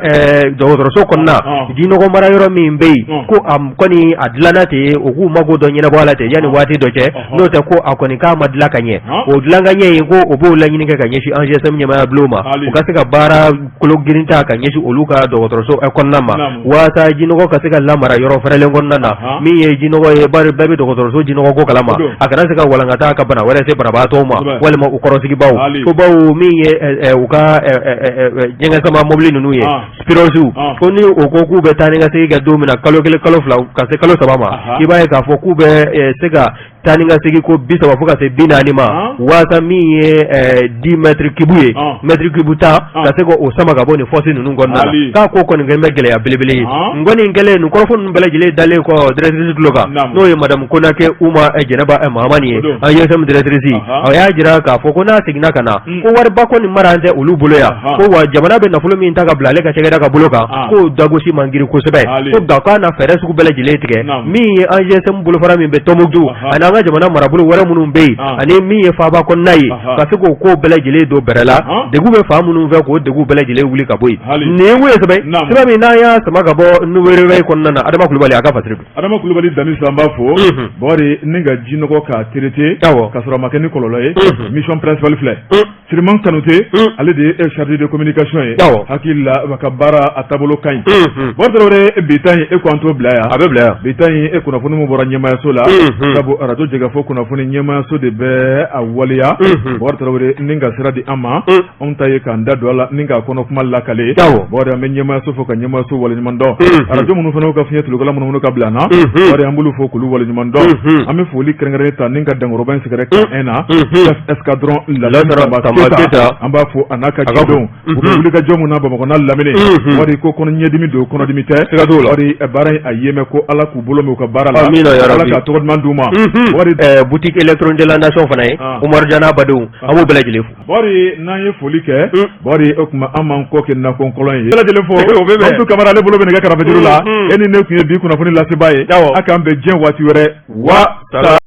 dɔgɔtɔrɔso kɔnɔna jinɔgɔ mara yɔrɔ min bɛ yen, ko a kɔni a dilanna ten, u k'u mago dɔ ɲɛnabɔ a la ten yanni waati dɔ cɛ, n'o tɛ ko a kɔni k'a ma dilan ka ɲɛ. O dilan ka ɲɛ in, ko o b'o laɲini kɛ ka ɲɛsin ANGSM ɲɛmaaya bulon ma, u ka se ka baara kolo girin ta ka ɲɛsin olu ka dɔgɔtɔrɔso kɔnɔna ma, walasa jinɔgɔ ka se ka lamara yɔrɔ fɛrɛlen kɔnɔna na. Min ye jinɔgɔ ye, bari bɛɛ bɛ dɔgɔtɔrɔso jinɔgɔ ko kalama, a kana se ka walankata ka bana wɛrɛ se banabaatɔw ma walima u kɔrɔsigibaw. Ko bawo min ye u ka ɲɛgɛn sama mobili ninnu ye, spirosiw, ko ni o ko k'u bɛ taa ni ka segin kɛ don min na, kalo 1, kalo 2, ka se kalo 3 ma, i b'a ye k'a fɔ k'u bɛ se ka taa ni ka segin ko 30 fo ka se 40 ma, walasa min ye 10 mètres cubes ye, mètre cube 10, ka se k'o sama ka bɔ nin fosse ninnu kɔnɔna na, k'a ko kɔni kɛlen bɛ gɛlɛya belebele ye. N kɔni kɛlen nin kɔrɔfɔ ninnu bɛɛ lajɛlen dalen kɔ directrice tulo kan, n'o ye madame Konake Uma Jɛnɛba Mahamani ye, ANGSM directrice, a y'a jira k'a fɔ ko n'a seginna ka na, ko wariba kɔni mara tɛ olu bolo yan, ko wa jamana bɛ nafolo min ta ka bila ale ka cakɛda ka bolo kan, k'o dagosi man girin kosɛbɛ, ko nka k'a na fɛɛrɛ sugu bɛɛ lajɛlen tigɛ. Min ye ANGSM bolofara min bɛ Tɔnbukutu ani an ka jamana marabolo wɛrɛ minnu bɛ yen ani min ye faaba kɔnɔna ye ka se k'o ko bɛɛ lajɛlen don bɛrɛ la degun bɛ fan minnu fɛ k'o degun bɛɛ lajɛlen wuli ka bɔ yen nin ye mun ye sɛbɛn sɛbɛn min n'an y'a sama ka bɔ Nouveau Réveil kɔnɔna na Adama Kulubali a ka fasiri don. Adama Kulubali Damisa an b'a fo Bakari ni ka jinɔgɔ k'a traiter ka sɔrɔ a ma kɛ ni kɔlɔlɔ ye mission principale filɛ. Siriman Kanute ale de ye chargé de communication ye hakili la a ka baara a taabolo ka ɲi Bakari Tarawele bi ta in e ko an t'o bila yan a bɛ bila yan bi ta in e kunnafoni min bɔra ɲɛmaayaso la sabu arajo jɛkafɔ kunnafoni ɲɛmaayaso de bɛ a waleya Bakari Tarawele ni ka sira di an ma anw ta ye k'an da don a la ni k'a kɔnɔ kuma lakale Bakari an bɛ ɲɛmaayaso fo ka ɲɛmaayaso waleɲuman dɔn arajo minnu fana ka fiɲɛ tulukala minnu ka bila an na Bakari an b'olu fo k'olu waleɲuman dɔn an bɛ foli kɛrɛnkɛrɛnnen ta ni ka dankɔrɔba in sɛgɛrɛ camp 1 na escadron Lasana Keyita an b'a fo a n'a ka cidenw u bɛ wuli ka jɔ mun na Bamakɔ n'a lamini Bakari ko kɔnɔ ɲɛdimi don kɔnɔdimi tɛ siga t'o la Bakari baara in a yemɛ ko Ala k'u bolo mɛn u ka baara la Ala ka tɔgɔ duman d'u ma Bakari boutique électronique de la nation fana ye Umaru Jana badenw an b'u bɛɛ lajɛlen fo Bakari n'an ye foli kɛ Bakari o tuma an b'an kɔ kɛ nakɔ kɔlɔn ye bɛɛ lajɛlen fo Mamadu Kamara ale bolo bɛ nɛgɛ karafejuru la e ni ne tun ye bi kunnafoni lasebaa ye a k'an bɛn diɲɛ waati wɛrɛ wa